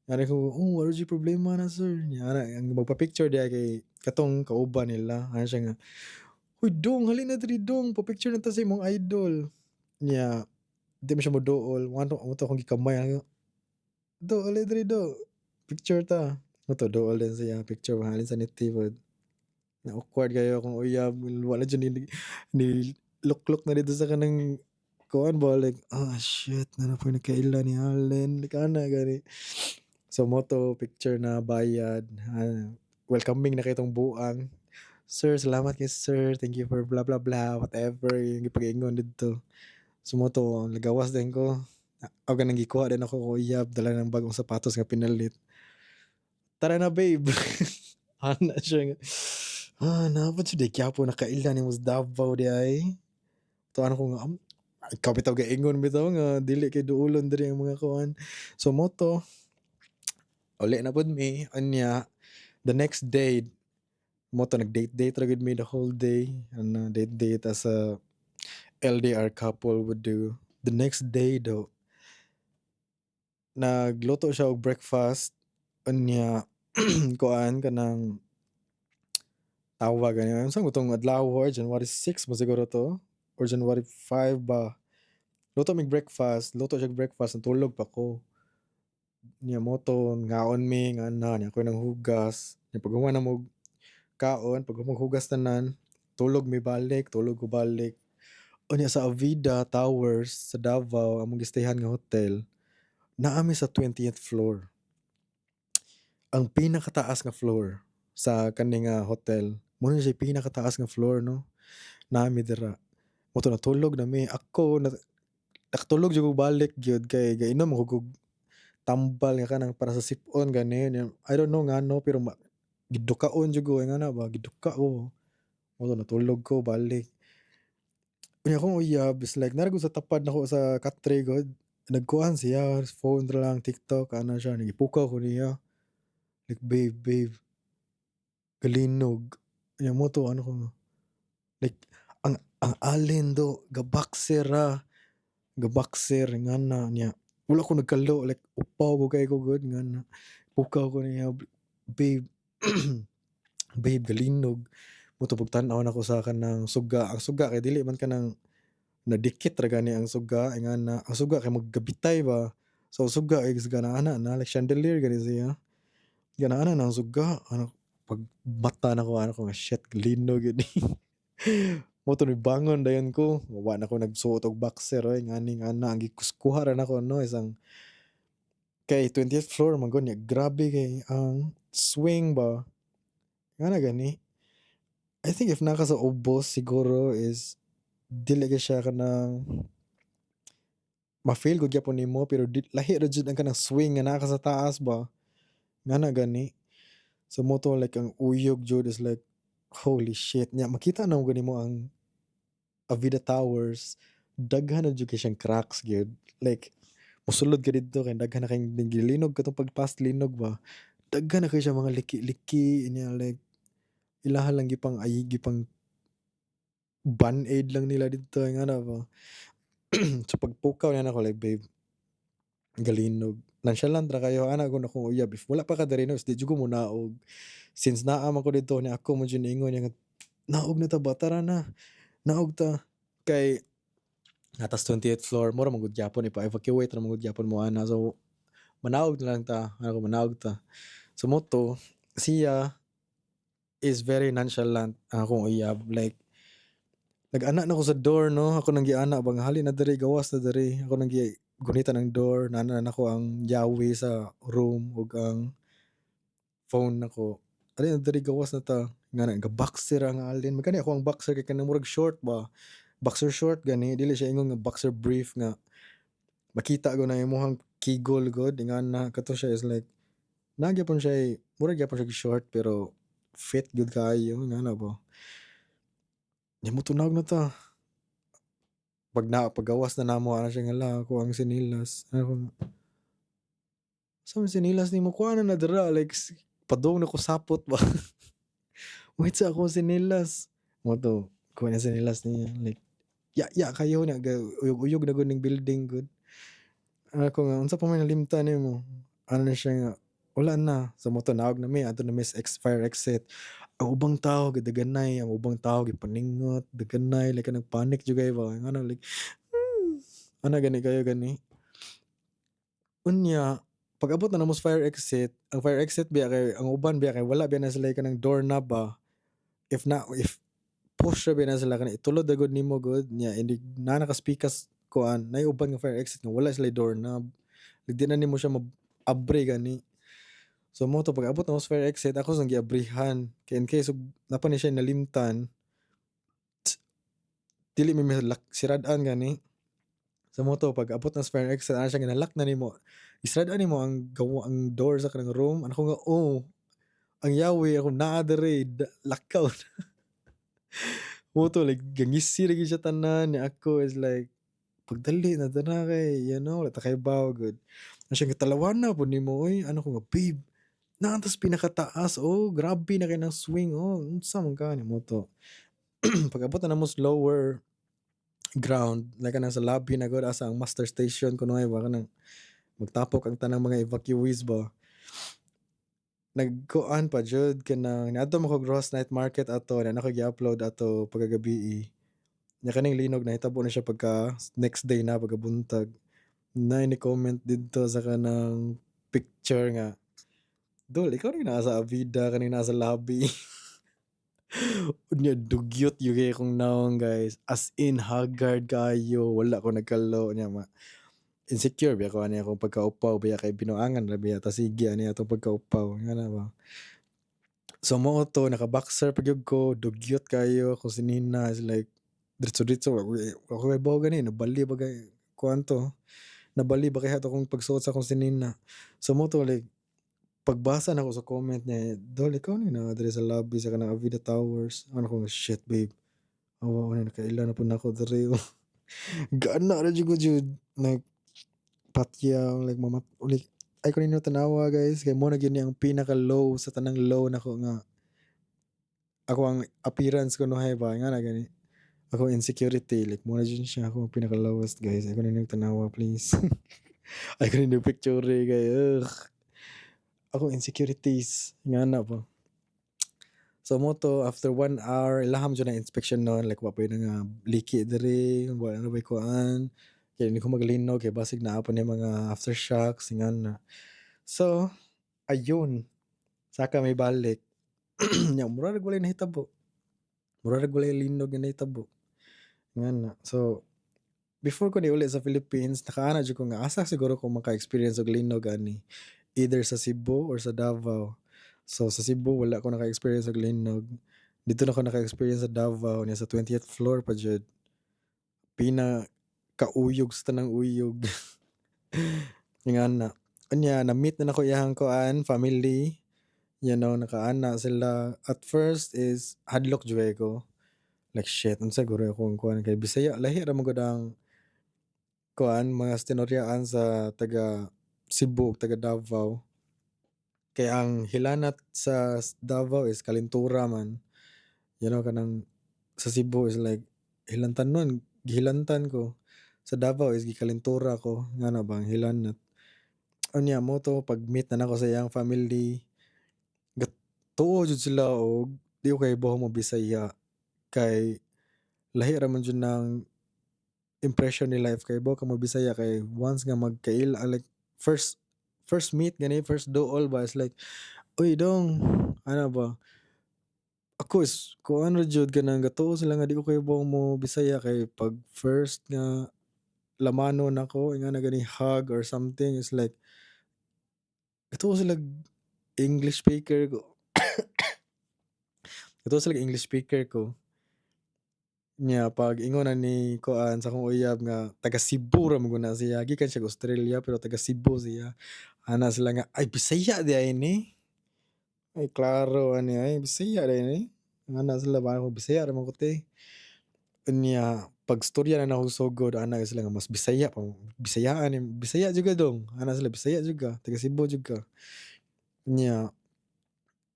Ana ko, "Oh, wala jud problema na, sir." Nya ana ang magpa-picture diha kay katong kauban nila. Ana siya nga, "Uy dong, halina diri dong, pa-picture na ta sa imong idol." Nya di man siya moduol, mao to akong gikamay, "Do, ali diri do, picture ta." Mao to duol din siya, picture halin sa niti pod. Na awkward kayo akong uyab, wala jud ni luklok na didto sa kanang kuan ba, like, "Ah, shit, naa na poy nakaila ni Allen," like ana gani. So mao to, picture na, bayad, welcoming na kay tong buang. "Sir, salamat kay sir, thank you for blah blah blah," whatever yung gipag-ingon didto. So mao to, nagawas din ko. Ako kanang gikuha din ako uyab, dala ng bagong sapatos nga pinalit. "Tara na, babe." Ana siya nga, ah, naa pa jud gyapon nakaila nimo sa Davao diay. To ano ko nga, ikaw bitaw gaingon bitaw nga dili kay duolon diri ang mga kuan. So mao to, uli na pud mi, unya the next day, mao to nag-date date ra gud mi the whole day, ano, date date as a LDR couple would do. The next day though, nagluto siya og breakfast, unya kuan, kanang tawag gani, unsa man tong adlaw, January 6 man siguro to or January 5 ba. Luto mig breakfast, luto siya og breakfast, natulog pa ko. Nya mao to ngaon mi nga ana, nya ako nang hugas. Nya pag human namo kaon, pag human hugas tanan, tulog mi balik, tulog ko balik. Unya sa Avida Towers sa Davao, among gistayhan nga hotel, naa mi sa 20th floor. Ang pinakataas nga floor sa kani nga hotel. Mao na siya pinakataas nga floor, no. Naa mi dira. Mao to natulog na mi. Ako na nakatulog jud ko balik gyud kay gainom ko og tambal nga kanang para sa sip-on gani. I don't know ngano pero gidukaon jud ko ingana ba, giduka ko. Mao to natulog ko balik. Unya akong uyab is like naa ra gud sa tapad nako sa katre gud. Nagkuan siya, phone ra lang, TikTok ana siya, gipukaw ko niya. Like, "Babe, babe. Galinog." Nya mao to ano ko nga, like ang alin do gaboxer ra. Gaboxer ngana niya. Wala ko nagkalo, like upaw ko kay ko gud ngana. Pukaw ko niya, "Babe, babe, galinog." Mao to pagtan-aw nako sa kanang suga, ang suga kay dili man kanang nadikit ra gani ang suga ingana, ang suga kay maggabitay ba. So suga kay ana na like chandelier gani siya. Ganaana na ang suga, ano, pag mata nako ana ko nga, "Shit, linog gyud ni." Mao to nibangon dayon ko. Wa na ko nagsuot og boxer oy, nganing ana ang gikuskuha ra nako, no, isang kay 20th floor man gud niya, grabe kay ang swing ba. Ngana gani. I think if naa ka sa ubos siguro is dili kay siya kanang ma-feel gud gyapon nimo, pero di, lahi ra jud ang kanang swing nga naa ka sa taas ba. Ngana gani. So mao to, like, ang uyog jud is like, holy shit nya, makita na gud nimo ang Avida Towers, daghan na jud kay siyang cracks gyud. Like mosulod ka didto kay daghan na kay gilinog katong pagpas linog ba. Daghan na kay siya mga liki-liki niya, like ilaha lang gipang ay gipang band-aid lang nila didto nga na ba. So pagpukaw niya nako, like, "Babe, galinog." Nonchalant ra kayo ana ko akong uyab. If wala pa ka diri, no, is di jud ko monaog. Since naa man ko didto ni ako mo jud niingon niya nga naog na ta ba, tara na. Naog ta. Kay naa tas 20th floor, mura man gud gyapon ipa-evacuate ra man gud gyapon mo ana. So manaog na lang ta, ako manaog ta. So mao to siya is very nonchalant ang akong uyab. Like nag-ana na ko sa door, no, ako nang giana ba nga hali na diri, gawas na diri. Ako nang gi gunitan ang door, naa na nako ang yawi sa room ug ang phone nako. "Ali na diri, gawas na ta." Nga na ga-boxer ang alin. Magkani ako ang boxer kay kanang murag short ba. Boxer short gani, dili siya ingon nga boxer brief nga makita ko na imong kigol gud ingana. Kato siya is like naa gyapon siya, murag gyapon siya short pero fit gyud kaayo ingana ba. Nya mo tunaog na ta. Pag na paggawas na namo, ana siya nga, "Hala, ako ang tsinelas." Ako nga, "Sa man tsinelas nimo? Kuha na na dira." Like padung na ko sapot ba. "Wait sa akong tsinelas." Mao to, kuha na tsinelas niya, like ya ya kayo na uyog-uyog na gud ning building gud. Ako nga, "Unsa pa may nalimtan nimo?" Ano na siya nga, "Wala na." So mao to naog na mi, adto na mi sa fire exit. Ang ubang tao gidaganay, ang ubang tao gipaningot, daganay, like kanang panic jud kayo ba, ngano like ana gani kayo gani. Unya pag-abot na namo sa fire exit, ang fire exit biya kay ang uban biya kay wala biya na sila kanang doorknob ba. If na if push ra biya na sila, kanang itulod na gud nimo gud nya inig naa na ka spikas kuan, naay uban nga fire exit nga wala sila doorknob. Like di na nimo siya ma-abri gani. So mao to, pag-abot namo sa fire exit, ako sang giabrihan kay in case og naa pa ni siya nalimtan, dili mi lock sirad-an gani. So mao to, pag abot na sa fire exit, ana siya nga, "Na-lock na nimo, isirad-an nimo ang gawa ang door sa kanang room." Ana ko nga, "Oh." Ang yawi ako naa diri, lakaw na. Mao to, like gangisi ra gyud siya tanan nya. Ako is like, "Pagdali na dara kay wala ta kahibaw gud." Ana siya nga, "Talawana pud nimo oy." Ana ko nga, "Babe, naa ta sa pinakataas oh, grabe na kay nang swing oh, unsa man ka ni." Mao to. Pag abot na namo sa lower ground, like kanang sa lobby na gud, asa ang muster station kunohay ba, kanang magtapok ang tanang mga evacuees ba. Nagkuan pa jud, kanang niadto man kog Roxas Night Market ato, na nako gi-upload ato pagkagabii. Nya kaning linog nahitabo na siya pagka next day na, pagkabuntag. Naay ni-comment didto sa kanang picture nga, "Dol, ikaw rin naa sa Avida kaning naa sa lobby." Unya dugyot gyud kay akong nawong, guys. As in haggard kaayo, wala ko nagkalo nya ma insecure biya ko ani akong pagkaupaw biya kay binuangan ra biya ta sige ani atong pagkaupaw ngana ba. So mao to, naka-boxer pa gyud ko, dugyot kaayo akong sinina is like diretso-diretso, wa ko kahibaw gani nabali ba kay kuan to. Nabali ba kaya to akong pagsuot sa akong sinina. So mao to, like pagbasa nako sa comment niya, "Dol, ikaw ni naa diri sa lobby sa kanang Avida Towers." Ana ko nga, "Shit, babe. Awa ko nakaila na pud nako diri oh." Gana ra jud ko jud, like patyaw, like mamat like ay ko ninyo tan-awa, guys, kay mao na gyud ni ang pinaka low sa tanang low nako nga ako ang appearance kunohay ba ngana gani. Ako insecurity, like mao na jud siya ako ang pinaka lowest, guys. Ay ko ninyo tan-awa, please. Ay ko ninyo picture kay ugh. Ako insecurities ngana ba. So mao to, after one hour ilaham jud na inspection nun, like wa pa nga liki diri, wa na bay kuan. Kay hindi ko maglinog kay basig naa pa ni mga aftershocks ngana. So ayun, saka may balik. Nya mura rag walay nahitabo. Mura rag walay linog nga nahitabo. Ngana. So, before ko niuli sa Philippines, nakaana jud ko nga asa siguro ko maka-experience og linog ani. Either sa Cebu or sa Davao. So sa Cebu wala ko naka-experience og linog. Didto na ko naka-experience sa Davao niya sa 20th floor pa jud. Pina kauyog sa tanang uyog. Ingana. Unya na-meet na nako iyahang kuan family. Nakaana sila. At first is hadlok jud ko. Like, "Shit, unsa guro akong kuan?" Kay Bisaya, lahi ra man gud ang kuan, mga tinoryaan sa taga Cebu ug taga Davao. Kay ang hilanat sa Davao is kalintura man. Kanang sa Cebu is like hilantanon, gihilantan ko. Sa Davao is gikalintura ko, ngana ba ang hilanat. Unya mao to pag meet na nako sa iyang family, gatuo jud sila og di ko kahibaw mo Bisaya kay lahi ra man jud nang impression nila if kahibaw ka mo Bisaya, kay once nga magkaila, like first meet gani, first duol ba, is like, "Uy dong," ana ba. Ako is kuan ra jud, kanang gatuo sila nga di ko kahibaw mo Bisaya kay pag first nga lamanon nako, ingana gani, hug or something, is like gatuo sila English speaker ko. Gatuo sila English speaker ko. Nya pag ingon na ni kuan sa akong uyab nga taga Cebu ra man gud na siya, gikan siya Australia pero taga Cebu siya. Ana sila nga, "Ay, Bisaya diay ni. Ay, klaro ani, ay, Bisaya diay ni." Ana sila ba, "Bisaya ra man ko, te." Unya pag storya na nako sugod, ana sila nga mas Bisaya pa, "Bisayaan ni, Bisaya jud ka, dong." Ana sila, "Bisaya jud ka, taga Cebu jud ka." Nya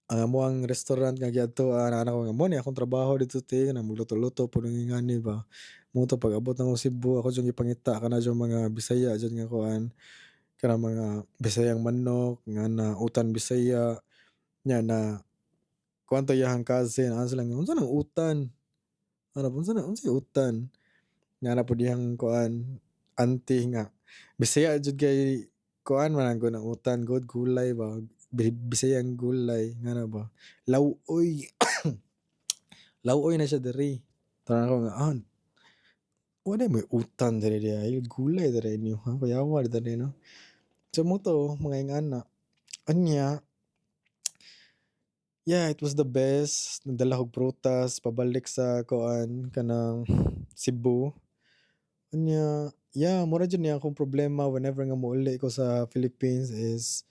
ang amoang restaurant nga giadtoan, ana ko nga mao ni akong trabaho didto, te, kanang magluto-luto pud ngani ba. Mao to pag abot nako Cebu, ako jud gipangita kana jud mga Bisaya jud nga kuan, kanang mga Bisayang manok, ngana utan Bisaya. Nya na kuan to iyahang cousin, ana sila nga, "Unsa nang utan?" Ana ba, "Unsa na, unsay utan?" Nga ana pud iyang kuan auntie nga Bisaya jud kay kuan man gud ang utan gud, gulay ba, Bisayang gulay ngana ba. Law-oy. Law-oy na siya diri. Tanaw ko nga, ah, wa diay moy utan diri diay, gulay diri inyo ha, kuyawa diri, no. So mao to mga ingana. Unya, yeah, it was the best. Nagdala kog prutas pabalik sa kuan, kanang Cebu. Unya, yeah, mura jud ni akong problema whenever nga mouli ko sa Philippines is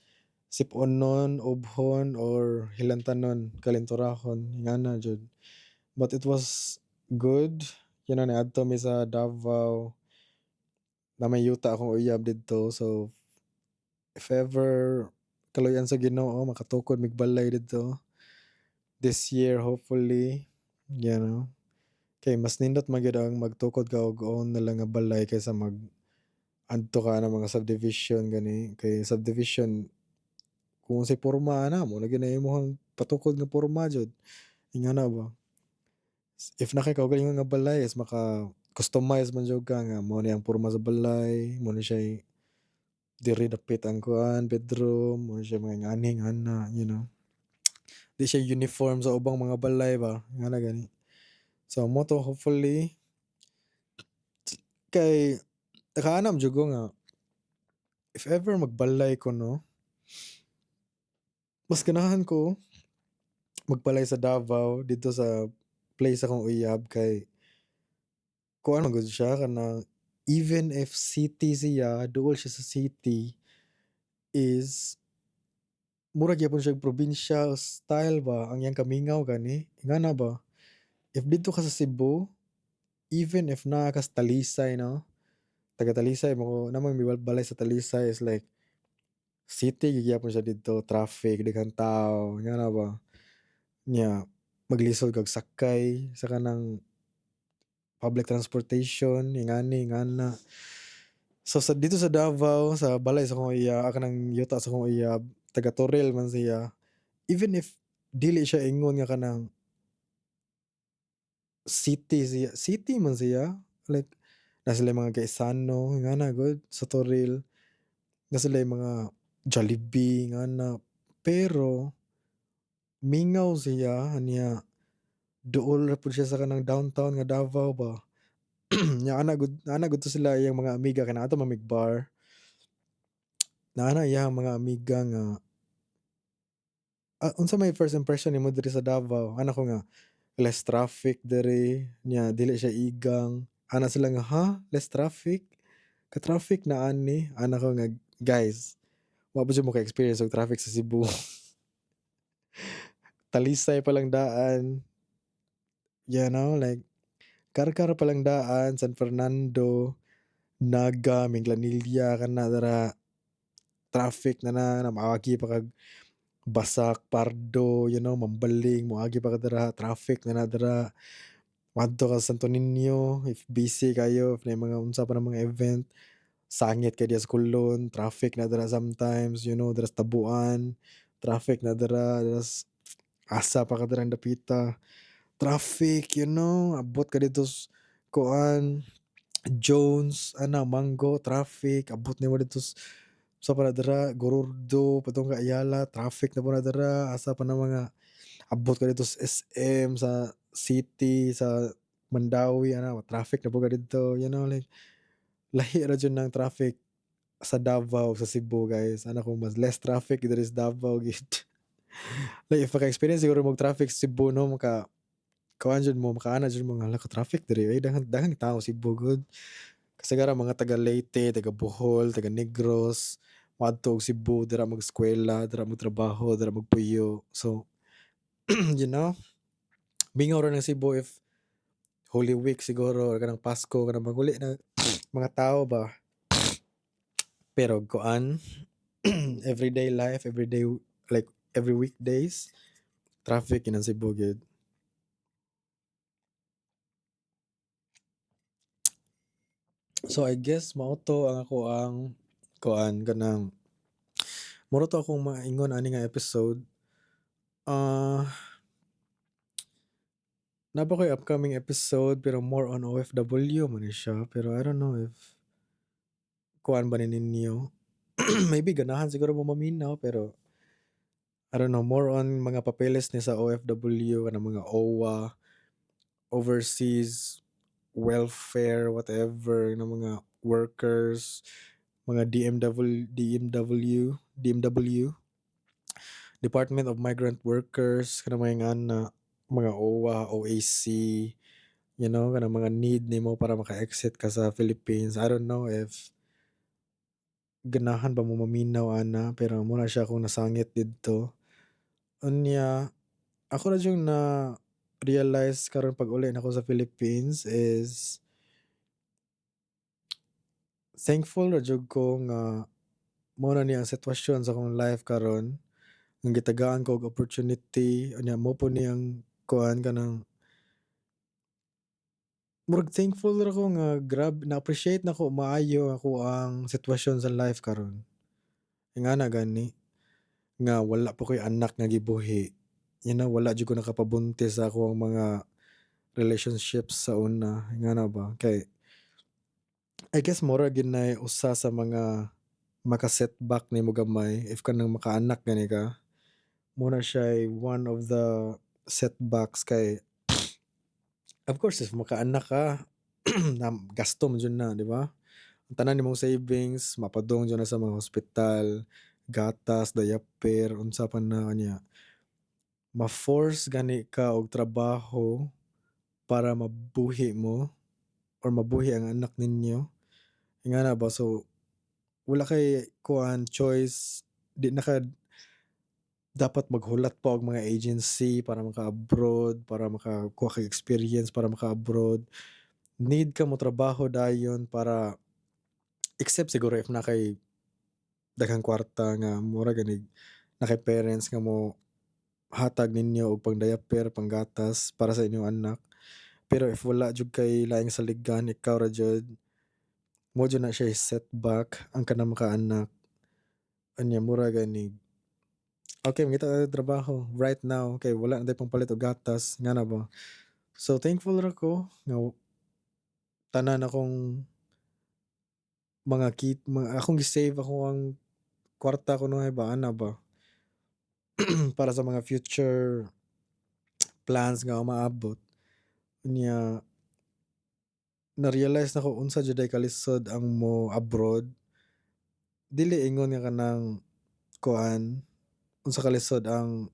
sip-onon, ubhon or hilantanon, kalinturahon, ingana jud. But it was good, niadto mi sa Davao. Na may yuta akong uyab didto, so if ever kaluoyan sa Ginoo makatukod mig balay didto this year, hopefully. Kay mas nindot man gyud ang magtukod ka og own na lang nga balay kaysa mag adto ka na mga subdivision gani, kay subdivision kung unsay porma ana mao na gyud na imong patukod nga porma jud, ingana ba. If naa kay kaugalingon nga balay is maka customize man jud ka nga mao ni ang porma sa balay, mao ni siya'y diri dapit ang kuan bedroom, mao ni siya mga ingani ingana. Di siya uniform sa ubang mga balay ba, ingana gani. So mao to, hopefully, kay nakaanam jud ko nga if ever magbalay ko, no, mas ganahan ko magbalay sa Davao, didto sa place akong uyab, kay kuan man gud siya, kanang even if city siya, duol siya sa city, is mura gyapon siya probinsya style ba ang iyang kamingaw gani, ingana ba. If didto ka sa Cebu, even if naa ka sa Talisay, no, taga Talisay man ko, naa man may balay sa Talisay, is like city gyapon siya didto, traffic, daghang tawo, ingana ba. Nya maglisod kag sakay sa kanang public transportation, ingani ingana. So sa didto sa Davao, sa balay sa akong iya, kanang yuta sa akong uyab, taga Toril man siya, even if dili siya ingon nga kanang city siya, city man siya, like naa sila'y mga Gaisano ingana gud sa Toril, naa sila'y mga Jollibee ingana, pero mingaw siya nya. Duol ra pud siya sa kanang downtown nga Davao ba. Nya ana gud to sila iyang mga amiga kay naa to man mig bar. Naa na iyang mga amiga nga, "Ah, unsa may first impression nimo diri sa Davao?" Ana ko nga, "Less traffic diri, nya dili siya igang." Ana sila nga, "Ha? Less traffic? Ka-traffic na ani." Ana ko nga, "Guys, wa pa jud mo ka-experience og traffic sa Cebu. Talisay pa lang daan." Like Carcar pa lang daan, San Fernando, Naga, Minglanilla kana dara traffic na na, moagi pa kag Basak, Pardo, Mambaling, moagi pa ka dira, traffic na na dira. Moadto ka sa Santo Niño if busy kaayo, if naay mga unsa pa na mga event, sangit kay diha sa Colon, traffic na dira sometimes, dira sa Tabuan, traffic na dira, asa pa ka dirang dapita, traffic, abot ka didto sa kuan, Jones, ana Mango, traffic, abot nimo didto sa unsa pa na dira, Gorordo, padung ka Ayala, traffic na pud na dira, asa pa na mga abot ka didto sa SM, sa city, sa Mandaue, ana traffic na pud ka didto, like lahi ra jud nang traffic sa Davao sa Cebu, guys. Ana ko mas less traffic diri sa Davao gyud. Like if maka-experience siguro mo og traffic sa Cebu, no, maka kuan jud mo, makaana jud mo nga, "Hala ka, traffic diri oy, daghan daghang tao Cebu gud." Kasagaran mga taga Leyte, taga Bohol, taga Negros moadto og Cebu, dira mag-eskwela, dira magtrabaho, dira magpuyo. So, mingaw ra ng Cebu if Holy Week siguro or kanang Pasko, kanang maguli na mga tao ba. Pero kuan, everyday life, everyday, like every weekdays, traffic gyud ang Cebu gyud. So I guess mao to ang akoang kuan, kanang mura to akong maingon ani nga episode. Ah, naa pa koy upcoming episode pero more on OFW man ni siya, pero I don't know if kuan ba ni ninyo. Maybe ganahan siguro mo maminaw, pero I don't know, more on mga papeles ni sa OFW, kanang mga OWWA, overseas welfare, whatever, ng mga workers, mga DMW, DMW, DMW, Department of Migrant Workers, kanang mga ingana, mga OWWA, OAC, kanang mga need nimo para maka-exit ka sa Philippines. I don't know if ganahan ba mo maminaw ana, pero mao na siya akong nasangit didto. Unya, ako na jud na-realize karon pag-uli nako sa Philippines is thankful ra jud ko nga mao na ni ang sitwasyon sa akong life karon, nga gitagaan ko og opportunity, unya mao pud ni ang kuan, kanang murag thankful ra ko nga grab na-appreciate nako maayo akoang sitwasyon sa life karon. Ingana gani nga wala pa ko'y anak nga gibuhi, wala jud ko nakapabuntis sa akoang mga relationships sa una, ingana ba, kay I guess mura gyud nay usa sa mga maka-setback nimo gamay if kanang makaanak gani ka. Mao na siya'y one of the setbacks kay of course if makaanak ka, gasto man jud na, di ba? Ang tanan nimong savings mapadung jud na sa mga hospital, gatas, diaper, unsa pa na niya. Ma-force gani ka og trabaho para mabuhi mo or mabuhi ang anak ninyo. Ingana ba, so wala kay kuan choice, di na ka dapat maghulat pa og mga agency para maka-abroad, para makakuha kag experience para maka-abroad. Need ka motrabaho dayon para, except siguro if naa kay daghang kwarta nga mura ganig naa kay parents nga mo hatag ninyo og pang diaper, panggatas para sa inyong anak. Pero if wala jud kay laing saligan, ikaw ra jud, mao jud na siya setback ang kanang makaanak. Unya mura ganig, okay, mangita ta trabaho right now kay wala na tay pangpalit og gatas, ngana ba. So thankful ra ko nga tanan akong mga kit mga akong gi-save akoang kwarta kunohay ba, ana ba, para sa mga future Plans nga maabot. Unya na-realize nako unsa jud ay kalisod ang mo abroad. Dili ingon nga kanang kuan, unsa kalisod ang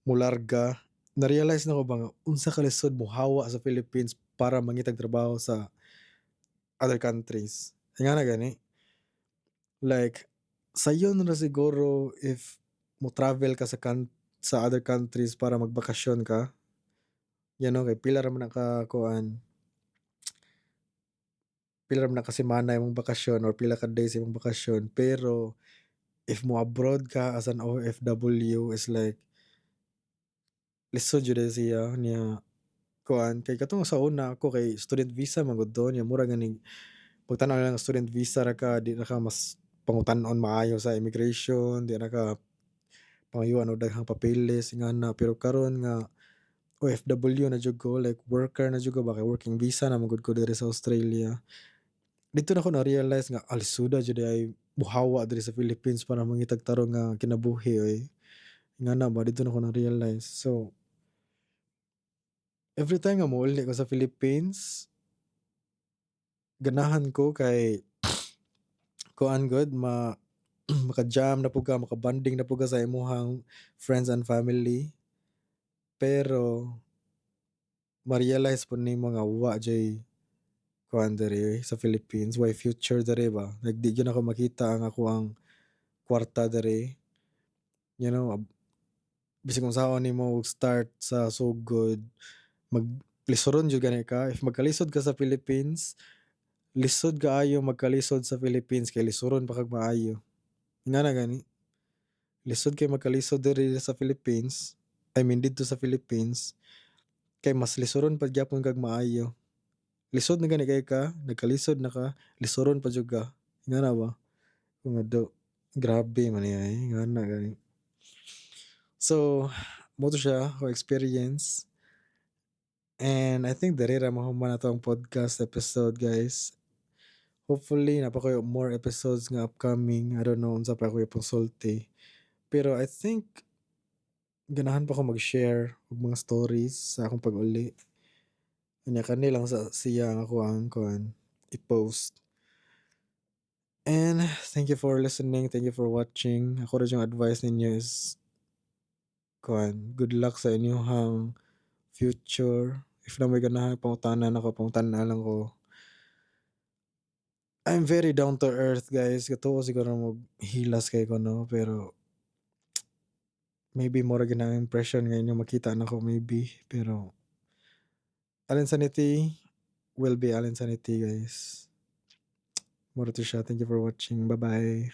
mularga. Na-realize nako ba nga unsa kalisod mohawa sa Philippines para mangitag trabaho sa other countries. Ingana gani. Like sayon ra siguro if mo travel ka sa other countries para magbakasyon ka. Kay pila ra man na ka kuan, pila ra man na ka semana imong bakasyon or pila ka days imong bakasyon, pero if mo abroad ka as an OFW is like lisod jud siya niya kuan, kay katong sa una ako kay student visa man gud to niya, mura ganing pagtan-aw nila nga student visa ra ka, di na ka mas pangutan-on maayo sa immigration, di na ka pangayuan og daghang papeles, ingana. Pero karon nga OFW na jud ko, like worker na jud ko ba, kay working visa na man gud ko diri sa Australia, didto nako na-realize nga lisuda jud ay muhawa diri sa Philippines para mangitag tarong nga kinabuhi oy. Ingana ba, didto nako na-realize. So every time nga mouli ko sa Philippines, ganahan ko kay kuan gud, ma maka-jam na pud ka, maka-bonding na pud ka sa imong friends and family. Pero ma-realize pud nimo nga wa juy kuan diri sa Philippines, way future diri ba. Like di gyud nako makita ang akoang kwarta diri. Bisag unsaon nimo start sa sugod, mag lisuron jud gani ka. If magkalisod ka sa Philippines, lisod kaayo magkalisod sa Philippines kay lisuron pa kag maayo. Ingana gani. Lisod kay magkalisod diri sa Philippines, I mean didto sa Philippines, kay mas lisuron pa gyapon kag maayo. Lisod na gani kay ka, nagkalisod na ka, lisuron pa jud ka. Ingana ba? Nga do, grabe man niya eh, ingana gani. So, mao to siya ako experience. And I think diri ra mahuman ato ang podcast episode, guys. Hopefully naa pa koy more episodes nga upcoming. I don't know unsa pa ako ipangsulti. Pero I think ganahan pa ko mag-share og mga stories sa akong pag-uli. Unya kani lang sa siya ang akoang kuan i-post. And thank you for listening, thank you for watching. Ako ra yung advice ninyo is kuan, good luck sa inyong future. If naa moy ganahan pangutana nako, pangutana lang ko. I'm very down to earth, guys. Katuo siguro mo hilas kay ko, no, pero maybe mao ra gyud ang impression nga inyong makita nako maybe, pero Allen Sanity will be Allen Sanity, guys. Mao ra to siya. Thank you for watching. Bye-bye.